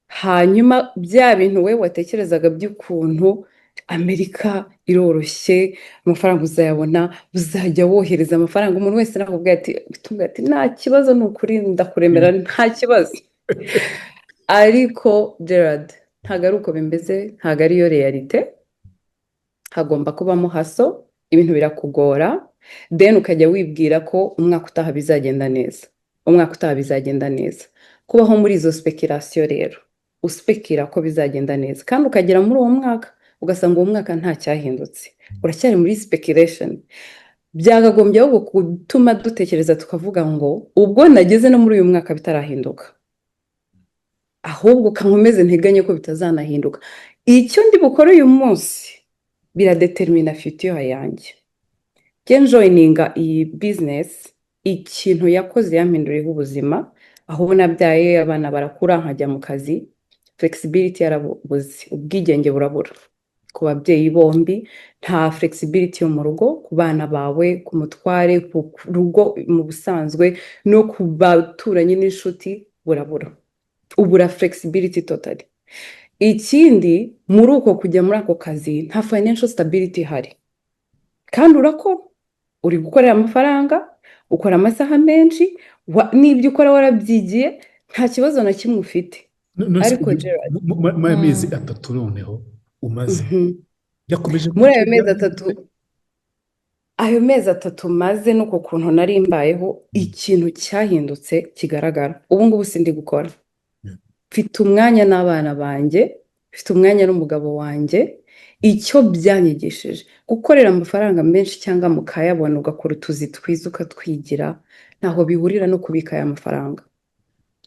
hanyuma bya bintu we watekerezaga by'ukuntu Amerika iroroshye, amafaranga uzayabona, uzajya wohereza amafaranga, umuntu wese nakubwira ati, tubwira ati: "Nta kibazo, ni ukuri ndakuremera, nta kibazo." Ariko Gerard, ntabwo ari uko bimeze, ntabwo ariyo réalité. Hagomba kubamo hustle, ibintu birakugora, then ukajya wibwira ko umwaka utaha bizagenda neza, umwaka utaha bizagenda neza. Kubaho muri izo speculation rero, uspekira ko bizagenda neza, kandi ukagera muri uwo mwaka ugasanga uwo mwaka nta cyahindutse, uracyari muri speculation. Byakagombye ahubwo gutuma dutekereza tukavuga ngo: "Ubwo nageze no muri uyu mwaka bitarahinduka, ahubwo kankomeze nteganye ko bitazanahinduka. Icyo ndi bukore uyu munsi biradetermina future yanjye." Njye njoininga iyi business, ikintu yakoze yampinduriyeho ubuzima. Aho nabyaye, abana barakura, nkajya mu kazi, flexibility yarabuze, ubwigenge burabura ku babyeyi bombi. Nta flexibility yo mu rugo, ku bana bawe, ku mutware, ku rugo mu busanzwe, no ku baturanyi n'inshuti, burabura, ubura flexibility totally. Ikindi, muri uko kujya muri ako kazi nta financial stability ihari, kandi urakora, uri gukorera amafaranga, ukora amasaha menshi, n'ibyo ukora warabyigiye, nta kibazo na kimwe ufite. None se Ariko Gerard, muri aya mezi 3 noneho umaze, yakomeje muri gutyo? ayo mezi 3, ayo mezi 3 maze n'uko kuntu nari mbayeho, ikintu cyahindutse kigaragara, ubu ngubu sindi gukora, mfite umwanya n'abana banjye, mfite umwanya n'umugabo wanjye. Icyo byanyigishije, gukorera amafaranga menshi cyangwa mukayabona, ugakora utuzi twiza ukatwigira, ntaho bihurira no kubika aya mafaranga.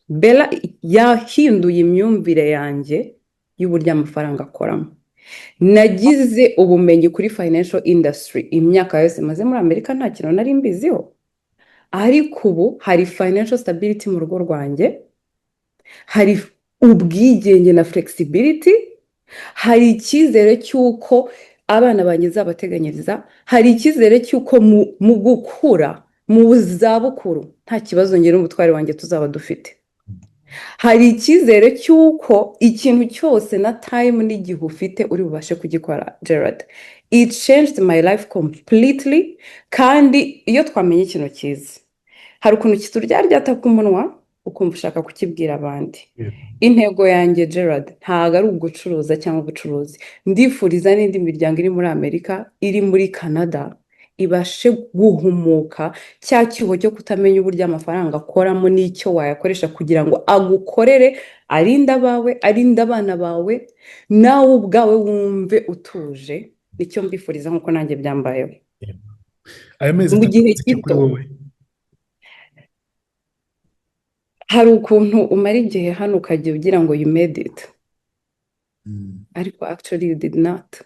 Bella yahinduye imyumvire yanjye y'uburyo amafaranga akoramo. Nagize ubumenyi kuri financial industry. Imyaka yose maze muri Amerika nta kintu nari mbiziho, ariko ubu hari financial stability mu rugo rwanjye, hari ubwigenge na flexibility, hari icyizere cy'uko abana banjye nzabateganyiriza, hari icyizere cy'uko mu gukura Mu zabukuru nta kibazo njye n'umutware wanjye tuzaba dufite. Hari icyizere cy'uko ikintu cyose na time n'igihe ufite uri bubashe kugikora. Gerard, it changed my life completely. Kandi iyo twamenye ikintu cyiza, hari ukuntu kituryaryata ku munwa, ukumva ushaka kukibwira abandi. Intego yanjye, Gerard, ntabwo ari ugucuruza cyangwa ubucuruzi. Ndifuriza n'indi miryango iri muri Amerika, iri muri Canada, ibashe guhumuka cya cyuho cyo kutamenya uburyo amafaranga akoramo n'icyo wayakoresha kugira ngo agukorere, arinde abawe, arinde abana bawe, nawe ubwawe wumve utuje. Nicyo mbifuriza nk'uko nanjye byambayeho. Aya mezi Mu 3 gihe avuze iki kuri gito. wowe? Hari ukuntu umara igihe hano ukajya ugira ngo you made it, ariko actually you did not.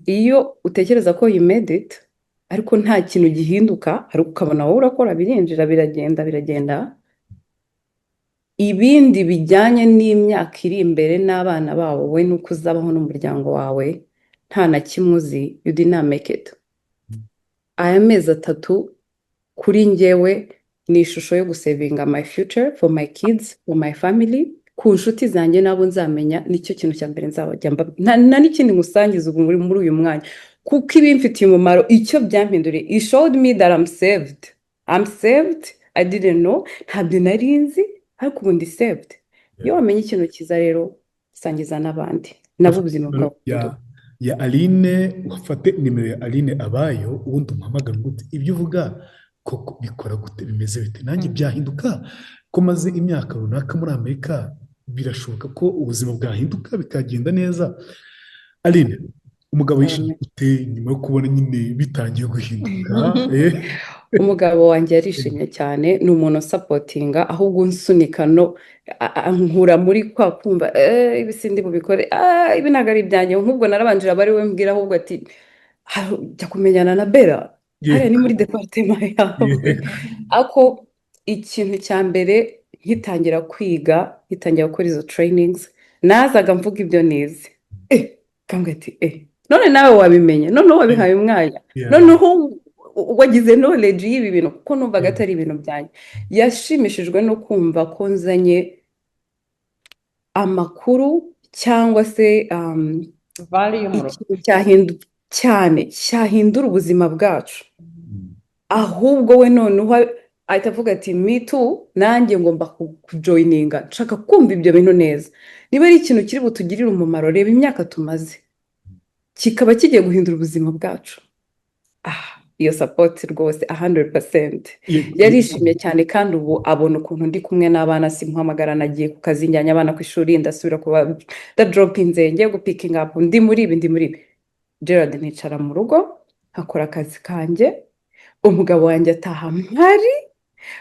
Iyo utekereza ko you made it ariko nta kintu gihinduka, ariko ukabona wowe urakora, birinjira, biragenda, biragenda, ibindi bijyanye n'imyaka iri imbere n'abana babo, wowe n'uko uzabaho n'umuryango wawe, nta na kimwe uzi, you did not make it. Aya mezi 3 kuri njyewe ni ishusho yo gusevinga my future for my kids, for my family, ku nshuti zanjye n'abo nzamenya. Nicyo kintu cya mbere nzabajya nta n'ikindi ngusangiza ubu muri uyu mwanya, kuko ibimfitiye umumaro, icyo byampinduriye, it showed me that I'm saved. I'm saved. I didn't know, ntabyo nari nzi, ariko ubu ndi saved. Iyo wamenye ikintu cyiza rero, sangiza n'abandi nabo ubuzima bwawe buhinduka. Ya Aline, ufate nimero ya Aline Abayo, ubundi umuhamagare ngo uti: "Ibyo uvuga koko bikora gute? Bimeze bite? Nanjye byahinduka ko maze imyaka runaka muri Amerika? Birashoboka ko ubuzima bwahinduka bikagenda neza?" Aline, umugabo yishimye gute nyuma yo kubona nyine bitangiye guhinduka? Umugabo wanjye yarishimye cyane. Ni umuntu usapotinga, ahubwo unsunika no nkura muri kwa kumva ibi sindi bubikore, ibi ntabwo ari ibyanjye. Nk'ubwo narabanje aba ari we mbwira ahubwo ati: "Jya kumenyana na Bella hariya ni muri département yawe." Ariko ikintu cya mbere, nkitangira kwiga, nkitangira gukora izo trainings, nazaga mvuga ibyo nize, kambwira ati: "None nawe wabimenye, noneho wabihaye umwanya, noneho wagize knowledge y'ibi bintu," kuko numvaga atari ibintu byanjye. Yashimishijwe no kumva ko nzanye amakuru cyangwa se Value mu rugo. ikintu cyane cyahindura ubuzima bwacu. Ahubwo we noneho ahita avuga ati: "Me too, nanjye ngomba kujoyininga, nshaka kumva ibyo bintu neza, niba ari ikintu kiri butugirire umumaro. Reba imyaka tumaze, kikaba kigiye guhindura ubuzima bwacu." Iyo support rwose 100%. Yarishimye cyane, kandi ubu abona ukuntu ndi kumwe n'abana, simuhamagara nagiye ku kazi, njyanye abana ku ishuri, ndasubira kuba ndadropinze, ngiye gupikinga up, ndi muri ibi, ndi muri ibi. Gerard, nicara mu rugo nkakora akazi kanjye, umugabo wanjye ataha mpari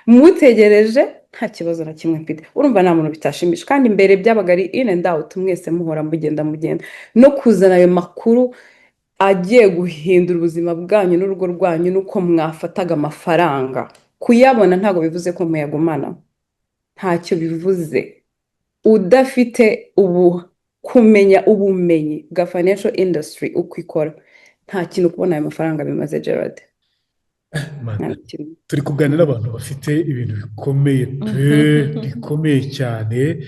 mutegereje, nta kibazo na kimwe mfite. Urumva nta muntu bitashimisha. Kandi mbere byabaga ari in and out, mwese muhora mugenda mugenda. No kuzana ayo makuru agiye guhindura ubuzima bwanyu n'urugo rwanyu n'uko mwafataga amafaranga, kuyabona ntabwo bivuze ko muyagumana, ntacyo bivuze udafite ubu kumenya ubumenyi bwa financial industry uko ikora. Nta kintu kubona ayo mafaranga bimaze, Gerard. Mana, nta na kimwe. Turi kuganira n'abantu bafite ibintu bikomeye pe, bikomeye cyane.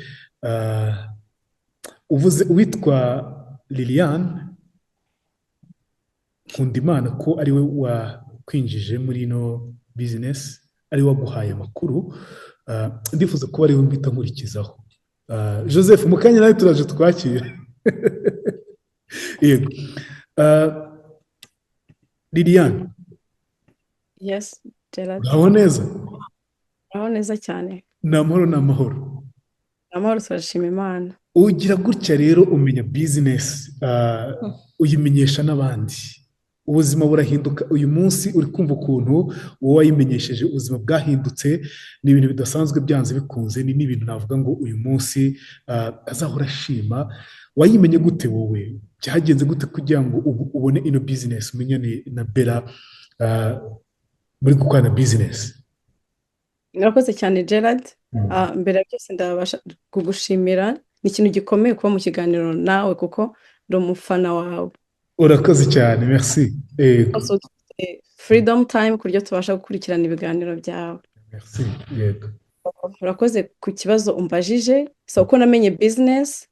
Uvuze uwitwa Liliane Nkundimana ko ari we wakwinjije muri ino bizinesi, ari we waguhaye amakuru. Ndifuza kuba ari we mpita nkurikizaho. Joseph, mu kanya nawe turaje twakira. Yego. Liliane. Yes, Gerard. Uraho neza? Uraho neza cyane. Ni amahoro, ni amahoro. Amahoro, turashima Imana. Ugira gutya rero umenya bizinesi, uyimenyesha n'abandi, ubuzima burahinduka. Uyu munsi uri kumva ukuntu uwo wayimenyesheje ubuzima bwahindutse. Ni ibintu bidasanzwe, byanze bikunze ni n'ibintu navuga ngo uyu munsi azahora ashima. Wayimenye gute wowe? Byagenze gute kugira ngo ubone ino bizinesi, umenyane na Bella, muri gukorana bizinesi? Murakoze cyane, Gerard. Mbere ya byose ndabasha kugushimira. Ni ikintu gikomeye kuba mu kiganiro nawe kuko ndi umufana wawe. Urakoze cyane, merci. Yego. Also dufite Freedom Time, ku buryo tubasha gukurikirana ibiganiro byawe. Merci, yego. Urakoze ku kibazo umbajije. So uko namenye business,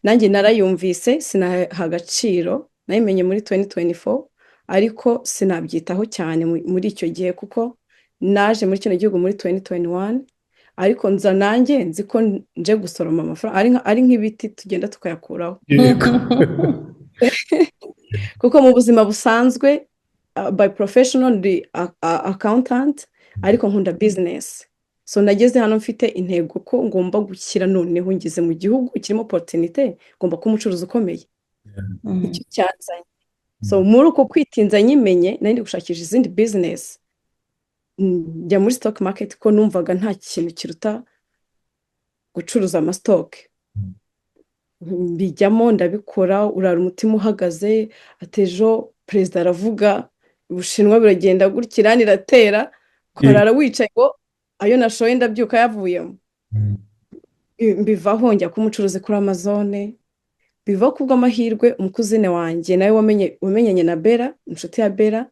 nanjye narayumvise sinaha agaciro. Nayimenye muri 2024, ariko sinabyitaho cyane muri icyo gihe, kuko naje muri kino gihugu muri 2021, ariko nza nanjye nzi ko nje gusoroma amafaranga ari nk'ibiti tugenda tukayakuraho, kuko mu buzima busanzwe, by professional ndi accountant, ariko nkunda business. So nageze hano mfite intego ko ngomba gushyira, noneho ngeze mu gihugu kirimo opportunité, ngomba kuba umucuruzi ukomeye. Icyo cyanzanye. So muri uko kwitinza nyimenye, nari ndi gushakisha izindi business, njya muri stock market, ko numvaga nta kintu kiruta gucuruza ama stock. Mbijyamo, ndabikora, urara umutima uhagaze, ati ejo perezida aravuga, Ubushinwa biragenda gutya, Irani iratera, ukarara wicaye ngo ayo nashoye ndabyuka yavuyemo. Mbivaho, njya kuba umucuruzi kuri Amazon. Bivaho kubw'amahirwe umu cousine wanjye nawe wamenye, wamenyanye na Bera, inshuti ya Bera,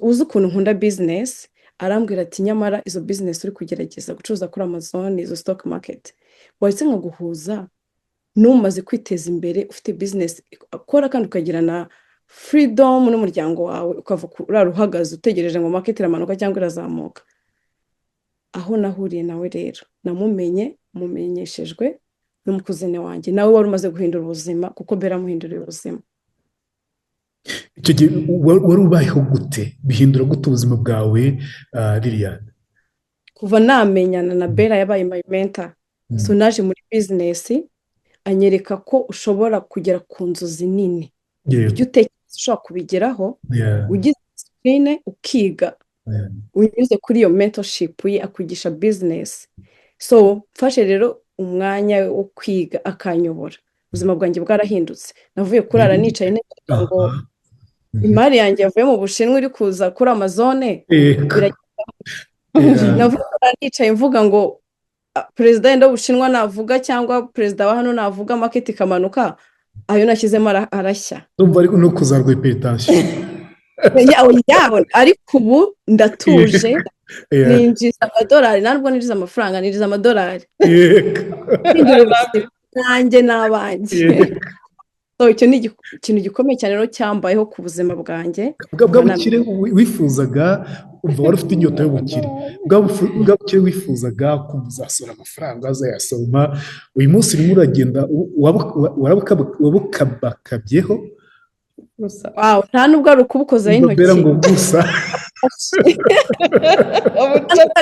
uzi ukuntu nkunda business, arambwira ati: "Nyamara izo business uri kugerageza gucuruza kuri Amazon, izo stock market, wahise nkaguhuza n'umaze kwiteza imbere, ufite business akora, kandi ukagira na freedom n'umuryango wawe, ukava urara uhagaze utegereje ngo market iramanuka cyangwa irazamuka." Aho nahuriye nawe rero, namumenye mumenyeshejwe n'umu cousine wanjye, nawe wari umaze guhindura ubuzima, kuko Bera amuhinduriye ubuzima. Icyo gihe wari ubayeho gute? Bihindura gute ubuzima bwawe, Liliane? Kuva namenyana na Bera, yabaye my mentor. So naje muri business, anyereka ko ushobora kugera ku nzozi nini, ibyo utekereza ushobora kubigeraho ugize discipline, ukiga, unyuze kuri iyo mentorship ye, akwigisha business. So mfashe rero umwanya wo kwiga, akanyobora, ubuzima bwanjye bwarahindutse. Navuye kurara nicaye ntekereza ngo imari yanjye yavuye mu Bushinwa iri kuza kuri Amazon. Navuye kurara nicaye mvuga ngo perezida wenda w'Ubushinwa navuga cyangwa perezida wa hano navuga, market ikamanuka, ayo nashyizemo arashya. Ndumva ariko no kuzarwa hypertension. Ya, ariko ubu ndatuje, ninjiza amadolari. Ntabwo ninjiza amafaranga, ninjiza amadolari. Mpindura ubuzima bwanjye n'abanjye. So icyo ni ikintu gikomeye cyane rero cyambayeho ku buzima bwanjye. Bwa bukire wifuzaga, umva, wari ufite inyota y'ubukire, bwa bukire wifuzaga kumva uzasora amafaranga, azayasoroma, uyu munsi urimo uragenda wabukabakabyeho. Gusa. Wow, nta nubwo ari ukubukozaho Bera intoki. ngo gusa.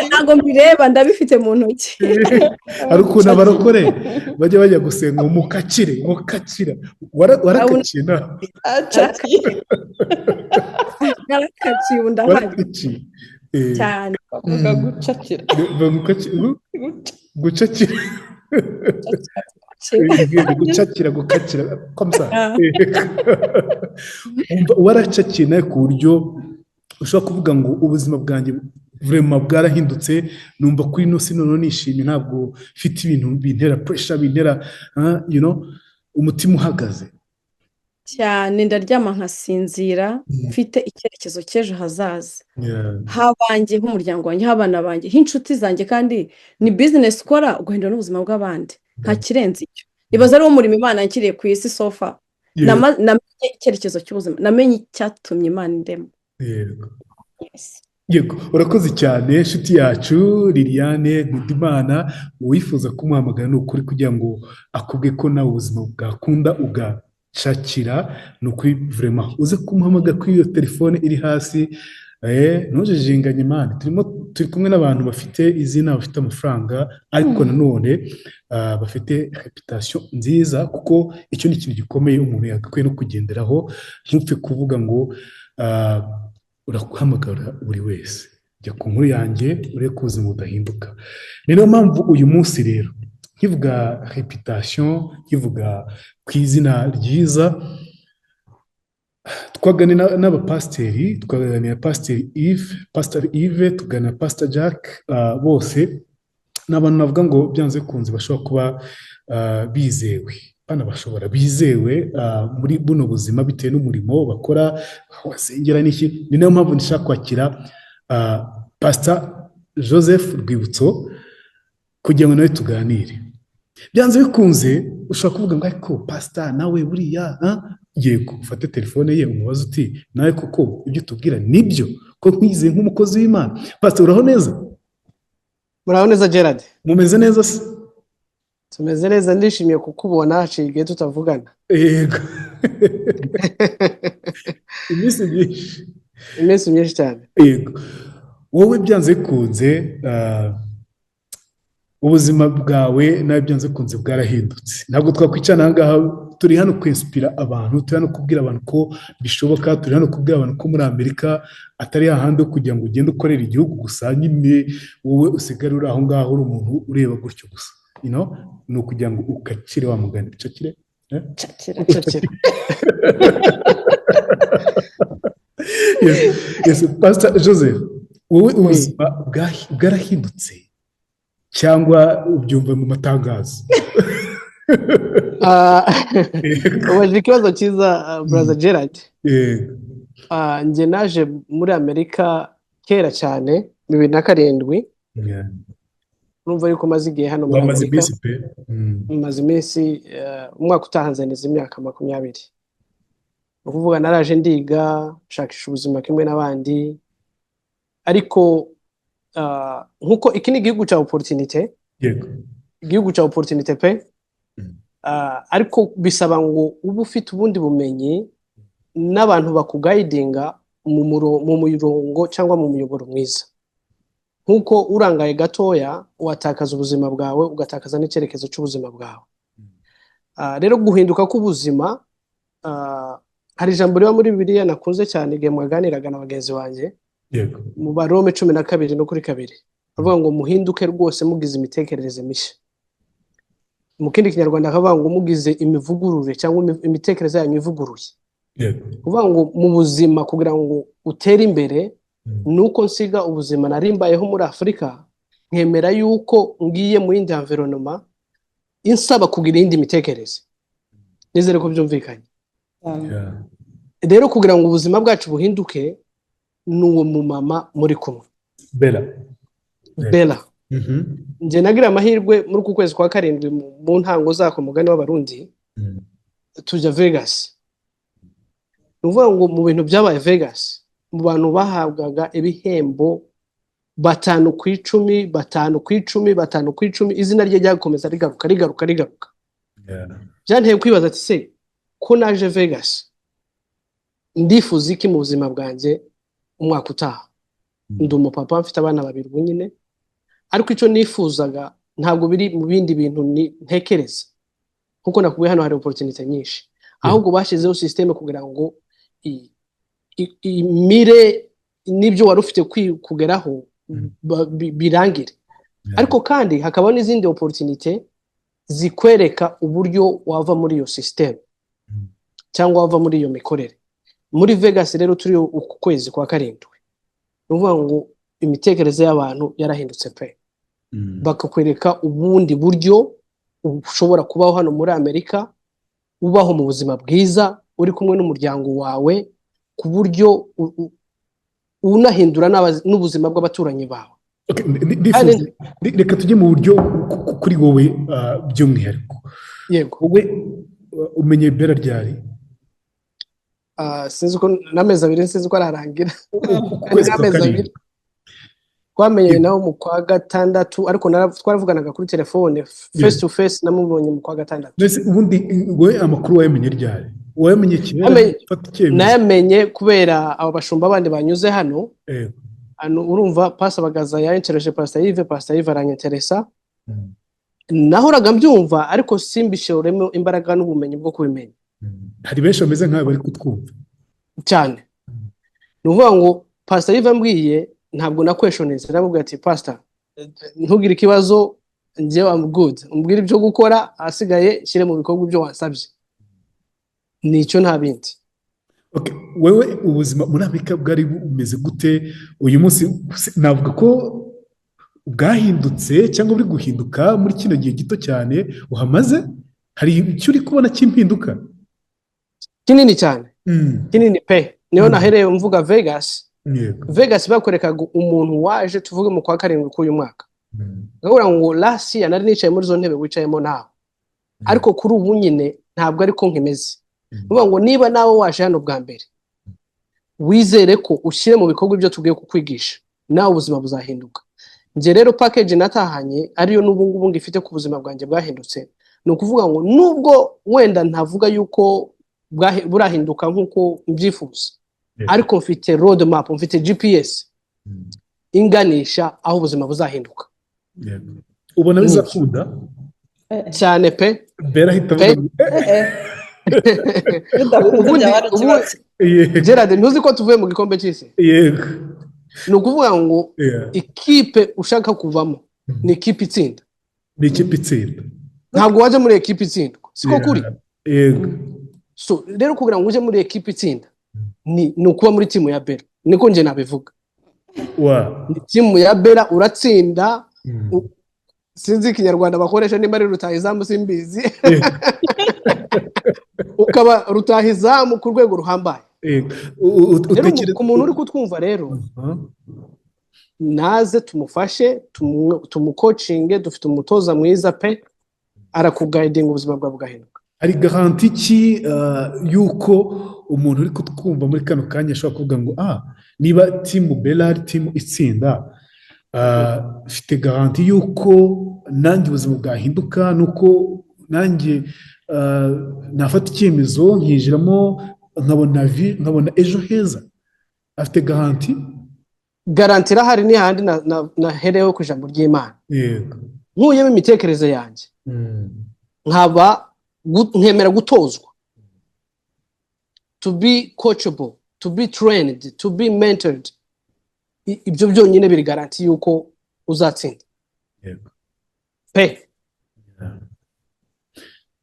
Ntabwo mbireba, ndabifite mu ntoki. Hari ukuntu abarokore bajya gusenga ngo mukakire, mukakira. Warakaciye nawe? Acakiye. Narakaciye, ubu ndahari. Warakaciye. Cyane. Bavuga gucakira. Gucakira. Gucakira, gukakira, comme ça. Umva, waracakiye nawe ku buryo ushobora kuvuga ngo ubuzima bwanjye vraiment bwarahindutse, numva kuri ino si noneho nishimye, ntabwo mfite ibintu bintera pressure, bintera umutima uhagaze. Cyane, ndaryama nkasinzira mfite icyerekezo cy'ejo hazaza habanjye, nk'umuryango wanjye, h'abana banjye, h'inshuti zanjye. Kandi ni business ukora ugahindura n'ubuzima bw'abandi, nta kirenze icyo. Ibaza ari wo murimo Imana yanshyiriye ku isi so far. Namenye icyerekezo cy'ubuzima, namenye icyatumye Imana indema. Yes. Yego, urakoze cyane, inshuti yacu Liliane Nkundimana. Uwifuza kumuhamagara, ni ukuri, kugira ngo akubwe ko nawe ubuzima bwakunda ugacakira, ni ukuri vraiment uze kumuhamagara kuri iyo telefone iri hasi. Ntujijinganye mani, turimo turi kumwe n'abantu bafite izina, bafite amafaranga, ariko nanone bafite réputation nziza, kuko icyo ni ikintu gikomeye umuntu yagakwiye no kugenderaho. Ntupfe kuvuga ngo uraguhamagara buri wese. Jya ku nkuru yanjye, urebe ko ubuzima budahinduka. Ni nayo mpamvu uyu munsi rero nkivuga réputation, nkivuga ku izina ryiza, twaganira n'abapasiteri, twaganira na Pasiteri Yves, Pasiteri Yves, tuganira na Pastor Jack, bose ni abantu navuga ngo byanze bikunze bashobora kuba bizewe. Banabashobora bizewe muri buno buzima bitewe n'umurimo bakora, aho basengera n'iki. Ni nayo mpamvu nshaka kwakira Pastor Joseph Rwibutso kugira ngo nawe tuganire. Byanze bikunze ushobora kuvuga ngo: "Ariko pastor nawe buriya, ah?" Yego, ufate telefone ye umubaze uti: "Nawe koko ibyo tubwira nibyo, ko nkwizeye nk'umukozi w'Imana?" Pastor, uraho neza? Muraho neza, Gerard. Mumeze neza se? Tumeze neza, ndishimiye kukubona, haciye igihe tutavugana. Yego, iminsi myinshi. Iminsi myinshi cyane. Yego, wowe byanze bikunze ubuzima bwawe nawe byanze bikunze bwarahindutse. Ntabwo twakwicara aha ngaha. Turi hano kwinspira abantu, turi hano kubwira abantu ko bishoboka, turi hano kubwira abantu ko muri Amerika atari hahandi ho kugira ngo ugende ukorere igihugu gusa nyine, wowe usigare uri aho ngaho uri umuntu ureba gutyo gusa. Ni ukugira ngo ukakire wa mugani, ucakire, eh? Cakira. Ucakira. Yes. Pastor Joseph, wowe ubuzima bwarahindutse cyangwa ubyumva mu matangazo? Ubajije ikibazo cyiza, brother Gerard. Yego. Njye naje muri Amerika kera cyane, 2007. Urumva yuko maze igihe hano muri Wamaze Amerika. iminsi pe. Maze iminsi, umwaka utaha nzaniza imyaka 20. Ni ukuvuga naraje ndiga, nshakisha ubuzima kimwe n'abandi, ariko nkuko iki ni igihugu cya opportunité, igihugu cya opportunité pe. Ariko bisaba ngo ube ufite ubundi bumenyi n'abantu bakuguidinga mu murongo cyangwa mu muyoboro mwiza. Nk'uko urangaye gatoya watakaza ubuzima bwawe, ugatakaza n'icyerekezo cy'ubuzima bwawe. Rero guhinduka k'ubuzima, hari ijambo riba muri Bibiliya nakunze cyane igihe mwaganiraga na bagenzi banjye, mu Barome 12 no kuri 2, avuga ngo: "Muhinduke rwose mugize imitekerereze mishya." Mu kindi Kinyarwanda akavuga ngo: "Mugize imivugurure cyangwa imitekerereze yanyu ivuguruye." Kuvuga ngo mu buzima kugira ngo utere imbere, ni uko nsiga ubuzima nari mbayeho muri Afurika, nkemera yuko ngiye mu yindi environment insaba kugira iyindi mitekerereze. Nizere ko byumvikanye. Rero kugira ngo ubuzima bwacu buhinduke, ni uwo mumama muri kumwe. Bella. Bella. Njye nagira amahirwe muri uku kwezi kwa karindwi, mu ntango zako, mugani w'Abarundi, tujya Vegas. Ni ukuvuga ngo mu bintu byabaye Vegas, mu bantu bahabwaga ibihembo 5 ku 10, 5 ku 10, 5 ku 10, izina rye ryakomeza rigaruka, rigaruka, rigaruka. Byanteye kwibaza ati: "Se ko naje Vegas, ndifuza iki mu buzima bwanjye umwaka utaha?" Ndi umupapa, mfite abana babiri ubu nyine, ariko icyo nifuzaga ntabwo biri mu bindi bintu ntekereza, kuko nakubwiye hano hari opportunity nyinshi. Ahubwo bashyizeho système kugira ngo imire n'ibyo wari ufite kugeraho birangire, ariko kandi hakaba n'izindi opportunity zikwereka uburyo wava muri iyo système cyangwa wava muri iyo mikorere. Muri Vegas rero turi uku kwezi kwa karindwi, ni ukuvuga ngo imitekerereze y'abantu yarahindutse pe. Bakakwereka ubundi buryo ushobora kubaho hano muri Amerika, ubaho mu buzima bwiza, uri kumwe n'umuryango wawe, ku buryo unahindura n'ubuzima bw'abaturanyi bawe. Okay, ndifuza reka tujye mu buryo kuri wowe by'umwihariko. Yego. Wowe umenye Bella ryari? Sinzi ko n'amezi 2, sinzi ko ararangira. Ukwezi kwa N'amezi 2. karindwi. Twamenyanye nawe mu kwa gatandatu, ariko twaravuganaga kuri telefone. Face to face namubonye mu kwa gatandatu. Mbese ubundi wowe amakuru wayamenye ryari? Wayamenye kera ufata icyemezo? Nayamenye kubera abo bashumba bandi banyuze hano. Hano urumva Pastor Bagaza yantereje Pastor Yves, Pastor Yves aranyeteresa. Nahoraga mbyumva ariko simbishoremo imbaraga n'ubumenyi bwo kubimenya. Hari benshi bameze nkawe bari kutwumva. Cyane. Ni ukuvuga ngo Pastor Yves ambwiye, ntabwo naquestioninze. Namubwiye ati: "Pastor, ntugire ikibazo, njyewe am good, umbwire ibyo gukora, ahasigaye shyire mu bikorwa ibyo wansabye." Nicyo, nta bindi. Okay. Wewe ubuzima muri Amerika bwari bumeze gute? Uyu munsi navuga ko bwahindutse cyangwa buri guhinduka muri kino gihe gito cyane uhamaze? Hari icyo uri kubona cy'impinduka? Kinini cyane, kinini pe. Niho nahereye mvuga Vegas. Vegas bakwerekaga umuntu waje, tuvuge mu kwa karindwi k'uyu mwaka, bakubwira ngo last year nari nicaye muri izo ntebe wicayemo nawe, ariko kuri ubu nyine ntabwo ariko nkimeze. Ni ngo niba nawe waje hano bwa mbere, wizere ko ushyire mu bikorwa ibyo tugiye kukwigisha, nawe ubuzima buzahinduka. Njye rero package natahanye, ariyo n'ubu ngubu ngifite ku buzima bwanjye bwahindutse, ni ukuvuga ngo nubwo wenda ntavuga yuko burahinduka nk'uko mbyifuza, ariko mfite road map, mfite GPS inganisha aho ubuzima buzahinduka. Ubona bizakunda? Cyane pe. Bera ahita Pe. avuga. Bidakunze Ubundi byaba ari ikibazo. Gerard, ntuzi ko tuvuye mu gikombe cy'isi? Yego. Ni ukuvuga ngo ikipe ushaka kuvamo ni ikipe itsinda. Ni ikipe itsinda. Ntabwo wajya muri ekipe itsindwa, siko kuri? Yego. So rero, kugira ngo ujye muri ekipe itsinda ni ukuba muri timu ya Bera, niko njye nabivuga. Ni timu ya Bera, uratsinda. Sinzi Ikinyarwanda bakoresha, nimba ari rutahizamu simbizi, ukaba rutahizamu ku rwego ruhambaye. Yego. Rero Utekereza ku muntu uri kutwumva rero, naze tumufashe, tumucoachinge. Dufite umutoza mwiza pe, arakuguidinga, ubuzima bwawe bugahinduka. Hari garantie ki y'uko umuntu uri kutwumva muri kano kanya ashobora kuvuga ngo niba timu Bera ari timu itsinda, mfite garantie y'uko nanjye ubuzima bwahinduka, nuko nanjye nafata icyemezo nkinjiramo, nkabona vi, nkabona ejo heza? Afite garantie? Garantie irahari, ni hahandi naherewe ku ijambo ry'Imana. Nkuyemo imitekerereze yanjye, nkaba nkemera gutozwa, to be coachable, to be trained, to be mentored, ibyo byonyine biri garantie y'uko uzatsinda pe.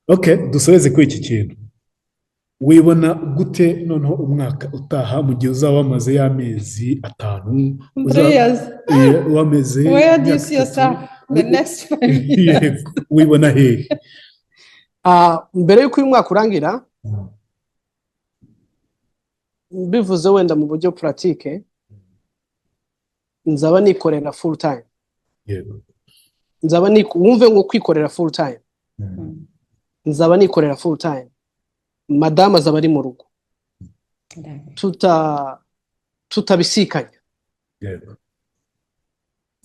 Ok, dusoreze kuri iki kintu. Wibona gute noneho umwaka utaha, mu gihe uzaba wamaze y'amezi 5? 3 years. Wamaze Where do you imyaka see 3. yourself the next 5 years? Yego, wibona hehe? Mbere y'uko uyu mwaka urangira, mbivuze wenda mu buryo pratique, nzaba nikorera full time. Nzaba wumve ngo kwikorera full time. Nzaba nikorera full time, madamu azaba ari mu rugo, tutabisikanya.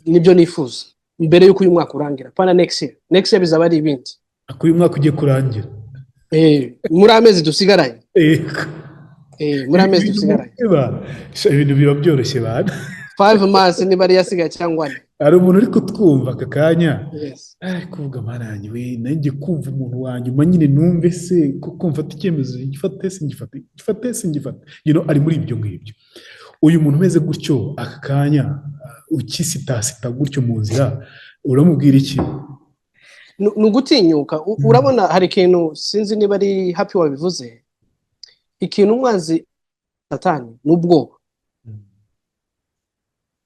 Nibyo nifuza mbere y'uko uyu mwaka urangira, pana next year. Next year bizaba ari ibindi. Ako uyu mwaka ugiye kurangira. Muri amezi dusigaranye. Muri amezi dusigaranye. Sha, ibintu biba byoroshye bana. 5 months niba ari yasigaye cyangwa 4. Hari umuntu uri kutwumva aka kanya, Yes. ari kuvuga: "Mana yanjye we, nanjye kumva umuntu wa nyuma nyine, numve se kuko mfata icyemezo, ngifate singifate, ngifate singifate." Ari muri ibyo ngibyo. Uyu muntu umeze gutyo aka kanya, ukisitasita gutyo mu nzira, uramubwira iki? Ni ugutinyuka. Urabona hari ikintu, sinzi niba ari Happy wabivuze, ikintu umwanzi Satani ni ubwoba.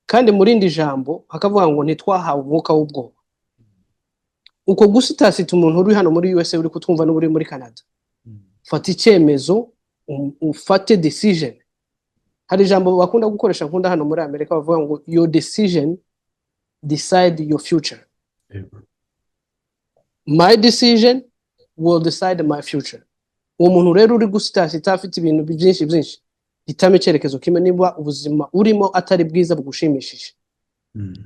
Kandi mu rindi jambo hakavuga ngo ntitwahawe umwuka w'ubwoba. Uko gusitasita, umuntu uri hano muri USA uri kutwumva n'uri muri Canada, fata icyemezo, ufate decision. Hari ijambo bakunda gukoresha, nkunda hano muri Amerika, bavuga ngo "Your decision decide your future." My decision will decide my future. Uwo muntu rero uri gusitasita, afite ibintu byinshi byinshi, hitamo icyerekezo kimwe. Niba ubuzima urimo atari bwiza bugushimishije,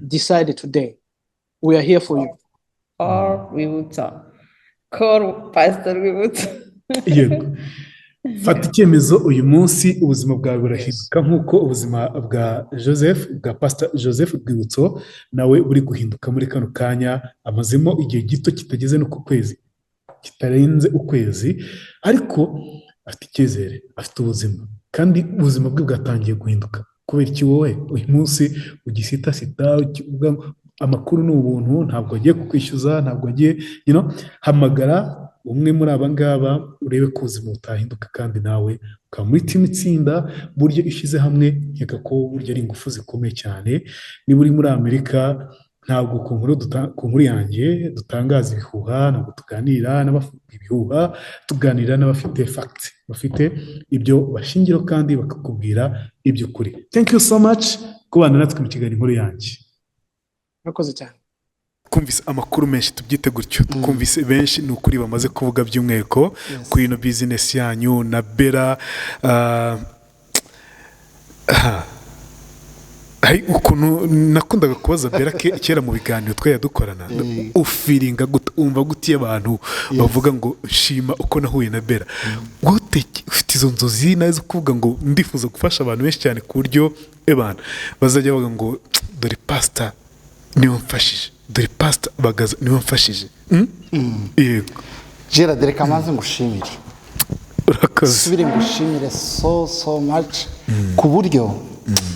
decide today. We are here for you. Call Rwibutso. Call Pastor Rwibutso. Yego, fata icyemezo uyu munsi, ubuzima bwawe burahinduka, nk'uko ubuzima bwa Joseph, bwa Pastor Joseph Rwibutso, nawe buri guhinduka muri kano kanya. Amazemo igihe gito kitageze no ku kwezi, kitarenze ukwezi, ariko afite icyizere, afite ubuzima, kandi ubuzima bwe bwatangiye guhinduka. Kubera iki wowe uyu munsi ugisitasita, ukivuga ngo amakuru ni ubuntu, ntabwo agiye kukwishyuza, ntabwo agiye hamagara umwe muri aba ngaba, urebe ko ubuzima butahinduka, kandi nawe ukaba muri timu itsinda. Buryo ishyize hamwe, nkeka ko burya ari ingufu zikomeye cyane. Niba uri muri Amerika, Ntabwo ku nkuru yanjye dutangaza ibihuha, ntabwo tuganira n'abavuga ibihuha, tuganira n'abafite facts, bafite ibyo bashingiraho kandi bakakubwira iby'ukuri. Thank you so much kubana natwe mu kiganiro Inkuru Yanjye. Murakoze cyane. Twumvise amakuru menshi, tubyite gutyo. Twumvise benshi, ni ukuri, bamaze kuvuga by'umwihariko kuri ino bizinesi yanyu na Bera. Hari ukuntu nakundaga kubaza Bera kera mu biganiro twajya dukorana: "Ufeelinga gute, wumva gute iyo abantu bavuga ngo shima uko nahuye na Bera?" Gute ufite izo nzozi nazo zo kuvuga ngo ndifuza gufasha abantu benshi cyane, ku buryo ebana bazajya bavuga ngo dore pasita niwe mfashije, dore pasita Bagaza niwe mfashije? Yego. Gerard, reka maze ngushimire. Urakoze. Subire ngushimire so so much ku buryo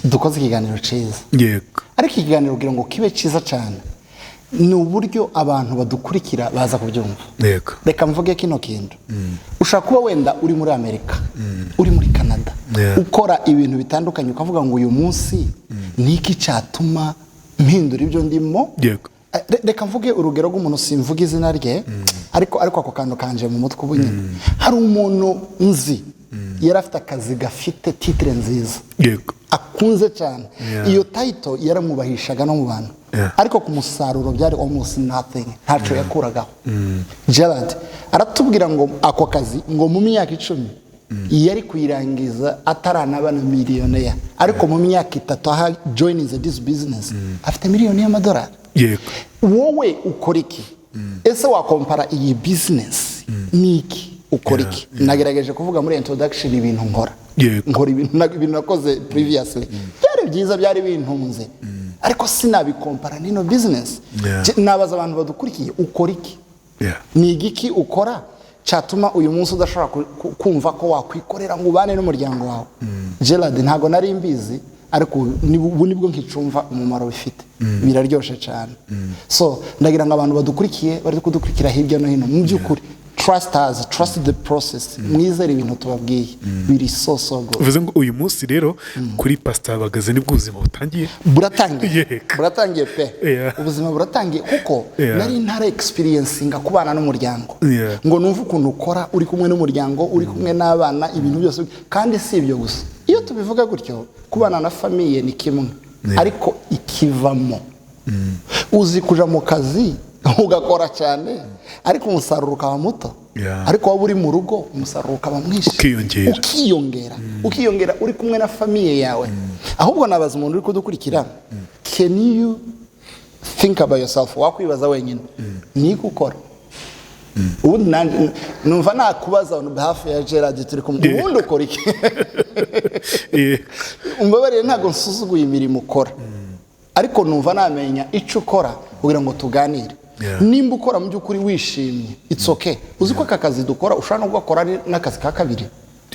dukoze ikiganiro cyiza. Ariko ikiganiro kugira ngo kibe cyiza cyane ni uburyo abantu badukurikira baza kubyumva. Reka mvuge kino kintu: ushobora kuba wenda uri muri Amerika, uri muri Canada, ukora ibintu bitandukanye, ukavuga ngo uyu munsi ni iki cyatuma mpindura ibyo ndimo? Reka mvuge urugero rw'umuntu, simvuga izina rye, ariko ako kantu kanje mu mutwe ubu nyine. Hari umuntu nzi yari afite akazi gafite titre nziza, akunze cyane. Iyo title yaramwubahishaga no mu bantu, ariko ku musaruro byari almost nothing, ntacyo yakuragaho. Gerard aratubwira ngo ako kazi, ngo mu myaka 10 yari kuyirangiza ataranaba na millionaire, ariko mu myaka 3 aho joininze this business afite miliyoni y'amadolari. Wowe ukora iki? Ese wakompara iyi business ni iki? Ukora iki? Nagerageje kuvuga muri introduction ibintu nkora. Nkora ibintu nakoze previously, byari byiza, byari bintunze, ariko sinabikompara n'ino business. Nabaza abantu badukurikiye: ukora iki? Ni igiki ukora cyatuma uyu munsi udashobora kumva ko wakwikorera ngo ubane n'umuryango wawe? Gerard, ntabwo nari mbizi, ariko ubu nibwo nkicumva umumaro bifite, biraryoshe cyane. So ndagira ngo abantu badukurikiye, bari kudukurikira hirya no hino, mu by'ukuri trust us, trust the process, mwizere ibintu tubabwiye, biri so so good. Bivuze ngo uyu munsi rero kuri Pasita Bagaze nibwo ubuzima butangiye. Buratangiye. Buratangiye pe. Ubuzima buratangiye, kuko nari ntara experiencinga kubana n'umuryango ngo numve ukuntu ukora uri kumwe n'umuryango, uri kumwe n'abana, ibintu byose. Kandi si ibyo gusa, iyo tubivuga gutyo, kubana na famille ni kimwe, ariko ikivamo, uzi kuja mu kazi ugakora cyane ariko umusaruro ukaba muto, ariko waba uri mu rugo umusaruro ukaba mwinshi. Ukiyongera. Ukiyongera, ukiyongera uri kumwe na famille yawe. Ahubwo nabaza umuntu uri kudukurikira: can you think about yourself? Wakwibaza wenyine ni ukora ubundi? Nanjye numva nakubaza on behalf ya Gerard turi kumwe: ubundi ukora iki? Umbabarire, ntabwo nsuzuguye imirimo ukora, ariko numva namenya icyo ukora kugira ngo tuganire. Nimba ukora mu by'ukuri wishimye, it's okay. Uzi ko aka kazi dukora ushobora no kugakora ari n'akazi ka kabiri,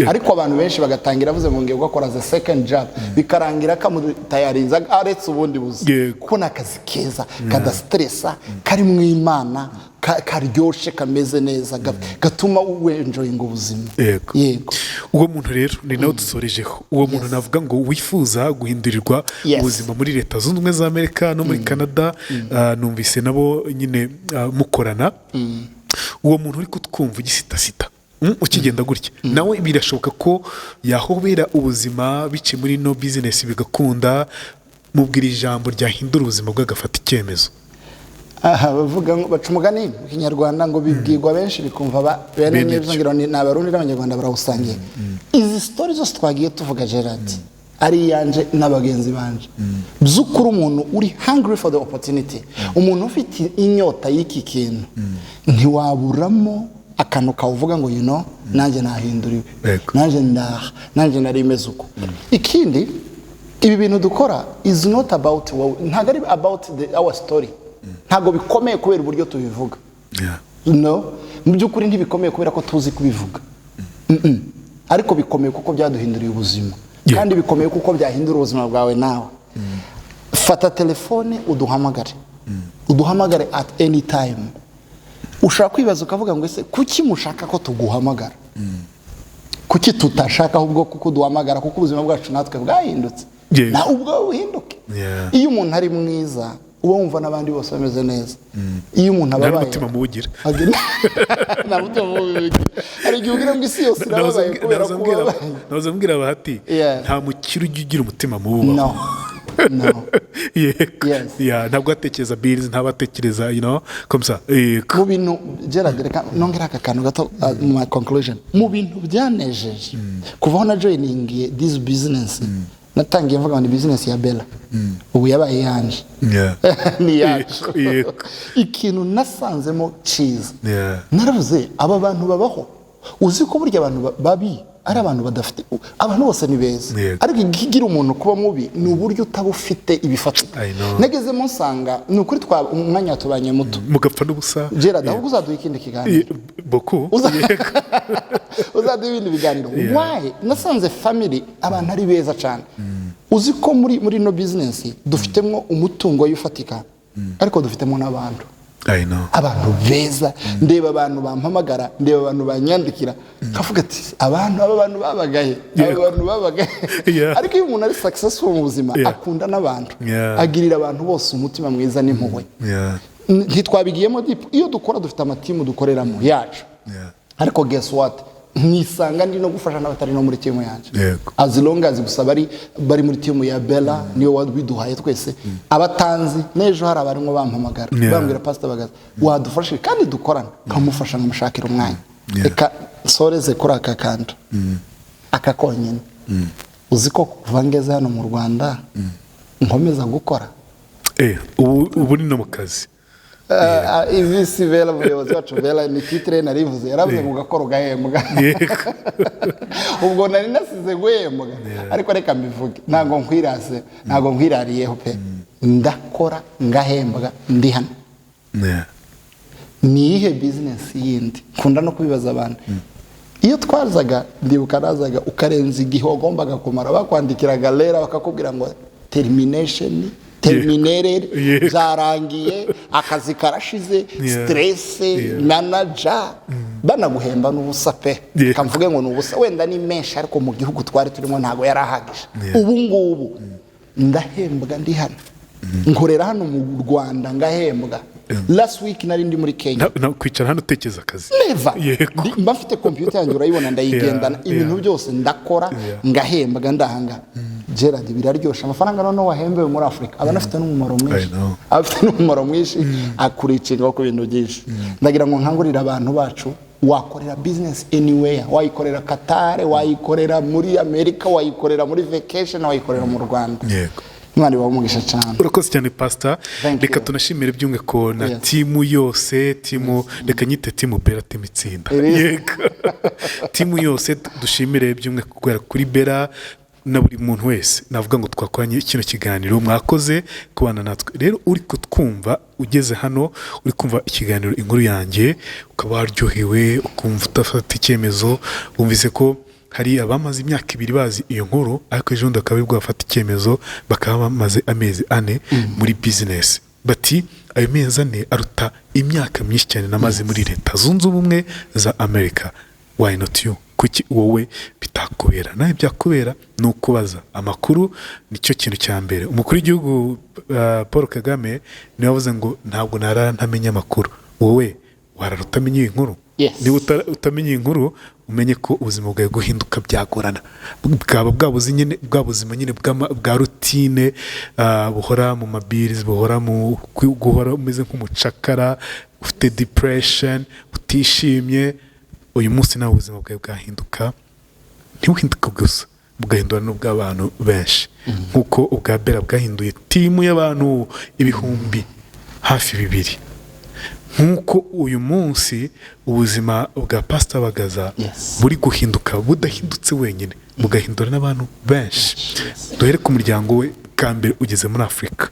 ariko abantu benshi bagatangira avuze ngo ngiye gukora as a second job, bikarangira kamutayarinza aretse ubundi buzi, kuko ni akazi keza kadastressa, karimo Imana, karyoshe, kameze neza, gatuma wenjoyinga ubuzima. Yego. Uwo muntu rero ni nawe dusorejeho. Uwo muntu navuga ngo wifuza guhindurirwa ubuzima muri Leta Zunze Ubumwe za Amerika no muri Canada, numvise nabo nyine mukorana. Uwo muntu uri kutwumva ugisitasita, ukigenda gutya, nawe birashoboka ko yahobera ubuzima biciye muri ino bizinesi bigakunda. Mubwira ijambo ryahindura ubuzima bwe agafata icyemezo. Aha bavuga ngo, baca umugani mu Kinyarwanda ngo bibwirwa benshi bikumva bene Bene nibyo. byo. Ngira ngo ni Abarundi n'Abanyarwanda barawusangiye. Izi story zose twagiye tuvuga, Gerard, ari iyanje n'abagenzi banje, by'ukuri umuntu uri hungry for the opportunity, umuntu ufite inyota y'iki kintu, ntiwaburamo akantu kawuvuga ngo nanjye nahindura ibi, nanjye ndaha, nanjye nari meze uko. Ikindi, ibi bintu dukora is not about wowe, ntabwo ari about our story, ntabwo bikomeye kubera uburyo tubivuga. No, mu by'ukuri ntibikomeye kubera ko tuzi kubivuga. Ariko bikomeye kuko byaduhinduriye ubuzima, kandi bikomeye kuko byahindura ubuzima bwawe nawe. Fata telefone uduhamagare, uduhamagare at any time. Ushobora kwibaza ukavuga ngo ese kuki mushaka ko tuguhamagara? Kuki tutashaka ahubwo kuko duhamagara? Kuko ubuzima bwacu natwe bwahindutse, nawe ubwawe buhinduke. Iyo umuntu ari mwiza. Uba wumva n'abandi bose bameze neza. Iyo umuntu Nta ababaye, n'umutima muwugira. Nta mutima mubi ugira. Hari igihe ugira ngo isi yose irababaye kubera ko ubabaye. Nahoze mbwira Bahati, nta mukire ujya ugira umutima mubi ubaho. No. Yego. Yes. Yeah, ntabwo atekereza bills, ntabwo atekereza comme ça. Yego. Mu bintu, Gerard, reka nongera aka kantu gato mu my conclusion. Mu bintu byanejeje, kuva aho na joiningiye this business, natangiye mvuga ngo ni business ya Bella, ubu yabaye iyanje. Ni iyacu. Ikintu nasanzemo cyiza, naravuze, aba bantu babaho. Uzi ko burya abantu babi ari abantu badafite? Abantu bose ni beza, ariko ikigira umuntu kuba mubi ni uburyo utaba ufite ibifatika. I know. Nagezemo nsanga ni ukuri twa umwanya watubanye muto. Mugapfa n'ubusa. Gerard, ahubwo uzaduha ikindi kiganiro. Beaucoup. Uzaduha ibindi biganiro. Why? Nasanze family, abantu ari beza cyane. Uzi ko muri ino business dufitemo umutungo w'ifatika, ariko dufitemo n'abantu, I know. abantu beza. Ndeba abantu bampamagara, ndeba abantu banyandikira, nkavuga ati: "Abantu, aba bantu babagahe? Aba bantu babagahe?" Ariko iyo umuntu ari successful mu buzima, akunda n'abantu, agirira abantu bose umutima mwiza n'impuhwe. Ntitwabigiyemo deep. Iyo dukora, dufite amatimu dukoreramo yacu, ariko guess what? Nisanga ndi no gufasha n'abatari no muri timu yanjye, as long as gusa bari muri timu ya Bella, niyo wabiduhaye twese. Abatanzi n'ejo hari abarimo bampamagara, bambwira: "Pastor Bagaza, wadufashije?" Kandi dukorana, nkamufasha, nkamushakira umwanya. Reka nsoreze kuri aka kantu aka konyine. Uzi ko kuva ngeze hano mu Rwanda nkomeza gukora? Ubu ni no mu kazi. Ivi si Bella, umuyobozi wacu Bella, ni titre narivuze, yaravuze ngo ugakora ugahembwa. Ubwo nari nasize guhembwa, ariko reka mbivuge, ntabwo nkwirase, ntabwo nkwirariyeho pe. Ndakora ngahembwa ndi hano. Ni iyihe business yindi? Nkunda no kubibaza abantu. Iyo twazaga, ndibuka nazaga, ukarenza igihe wagombaga kumara, bakwandikiraga letter, bakakubwira ngo termination, terminated, byarangiye, akazi karashize. Stress, manager banaguhemba n'ubusa pe. Reka mvuge ngo ni ubusa, wenda ni menshi, ariko mu gihugu twari turimo ntabwo yari ahagije. Ubu ngubu ndahembwa ndi hano, nkorera hano mu Rwanda ngahembwa. Last week nari ndi muri Kenya. Kwicara hano utekereza akazi? Never. Mba mfite computer yanjye, urayibona, ndayigendana. Ibintu byose ndakora, ngahembwa ndahanga. Gerard, biraryosha. Amafaranga noneho wahembewe muri Afurika aba anafite n'umumaro mwinshi, I know. aba afite n'umumaro mwinshi, akurikingaho ku bintu byinshi. Ndagira ngo nkangurire abantu bacu: wakorera business anywhere, wayikorera Qatar, wayikorera muri Amerika, wayikorera muri vacation, wayikorera mu Rwanda. Imana ibahe umugisha cyane. Urakoze cyane, Pastor. Thank Reka you. tunashimire by'umwihariko na timu yose, timu, reka nyite timu Bera, timu itsinda. Yego, timu yose dushimire by'umwihariko guhera kuri Bera na buri muntu wese navuga ngo twakoranye kino kiganiro. Mwakoze kubana natwe. Rero uri kutwumva, ugeze hano uri kumva ikiganiro Inkuru Yanjye, ukaba waryohewe, ukumva udafata icyemezo, wumvise ko hari abamaze imyaka 2 bazi iyo nkuru, ariko ejo bundi bakaba aribwo bafata icyemezo, bakaba bamaze amezi 4 muri business, bati: "Ayo mezi 4 aruta imyaka myinshi cyane namaze muri Leta Zunze Ubumwe za Amerika." Why not you? Kuki wowe bitakubera? Nawe byakubera. Ni ukubaza amakuru, nicyo kintu cya mbere. Umukuru w'igihugu Paul Kagame niwe wavuze ngo: "Ntabwo narara ntamenya amakuru." Wowe warara utamenya iyi nkuru? Niba utamenya iyi nkuru, umenye ko ubuzima bwawe guhinduka byagorana, bwaba bwabuze nyine bwa buzima nyine bwa routine, buhora mu ma bills, buhora mu guhora umeze nk'umucakara, ufite depression, utishimye. Uyu munsi nawe ubuzima bwawe bwahinduka, ntibuhinduke gusa, bugahindura n'ubw'abantu benshi, nk'uko ubwa Bera bwahinduye timu y'abantu hafi 2000, nk'uko uyu munsi ubuzima bwa Pasita Bagaza buri guhinduka, budahindutse wenyine, bugahindura n'abantu benshi. Duhere ku muryango we bwa mbere ugeze muri Afurika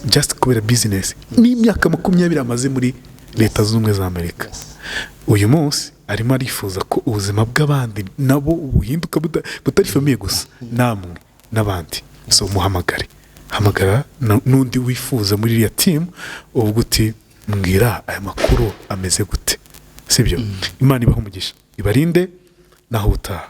just kubera business, n'imyaka 20 amaze muri Leta Zunze Ubumwe za Amerika. Uyu munsi arimo arifuza ko ubuzima bw'abandi nabo buhinduka, butari famille gusa, namwe n'abandi. So muhamagare, hamagara n'undi wifuza muri iriya timu, uvuga uti: "Mbwira aya makuru ameze gute?" Sibyo? Imana ibahe umugisha, ibarinde, naho ubutaha.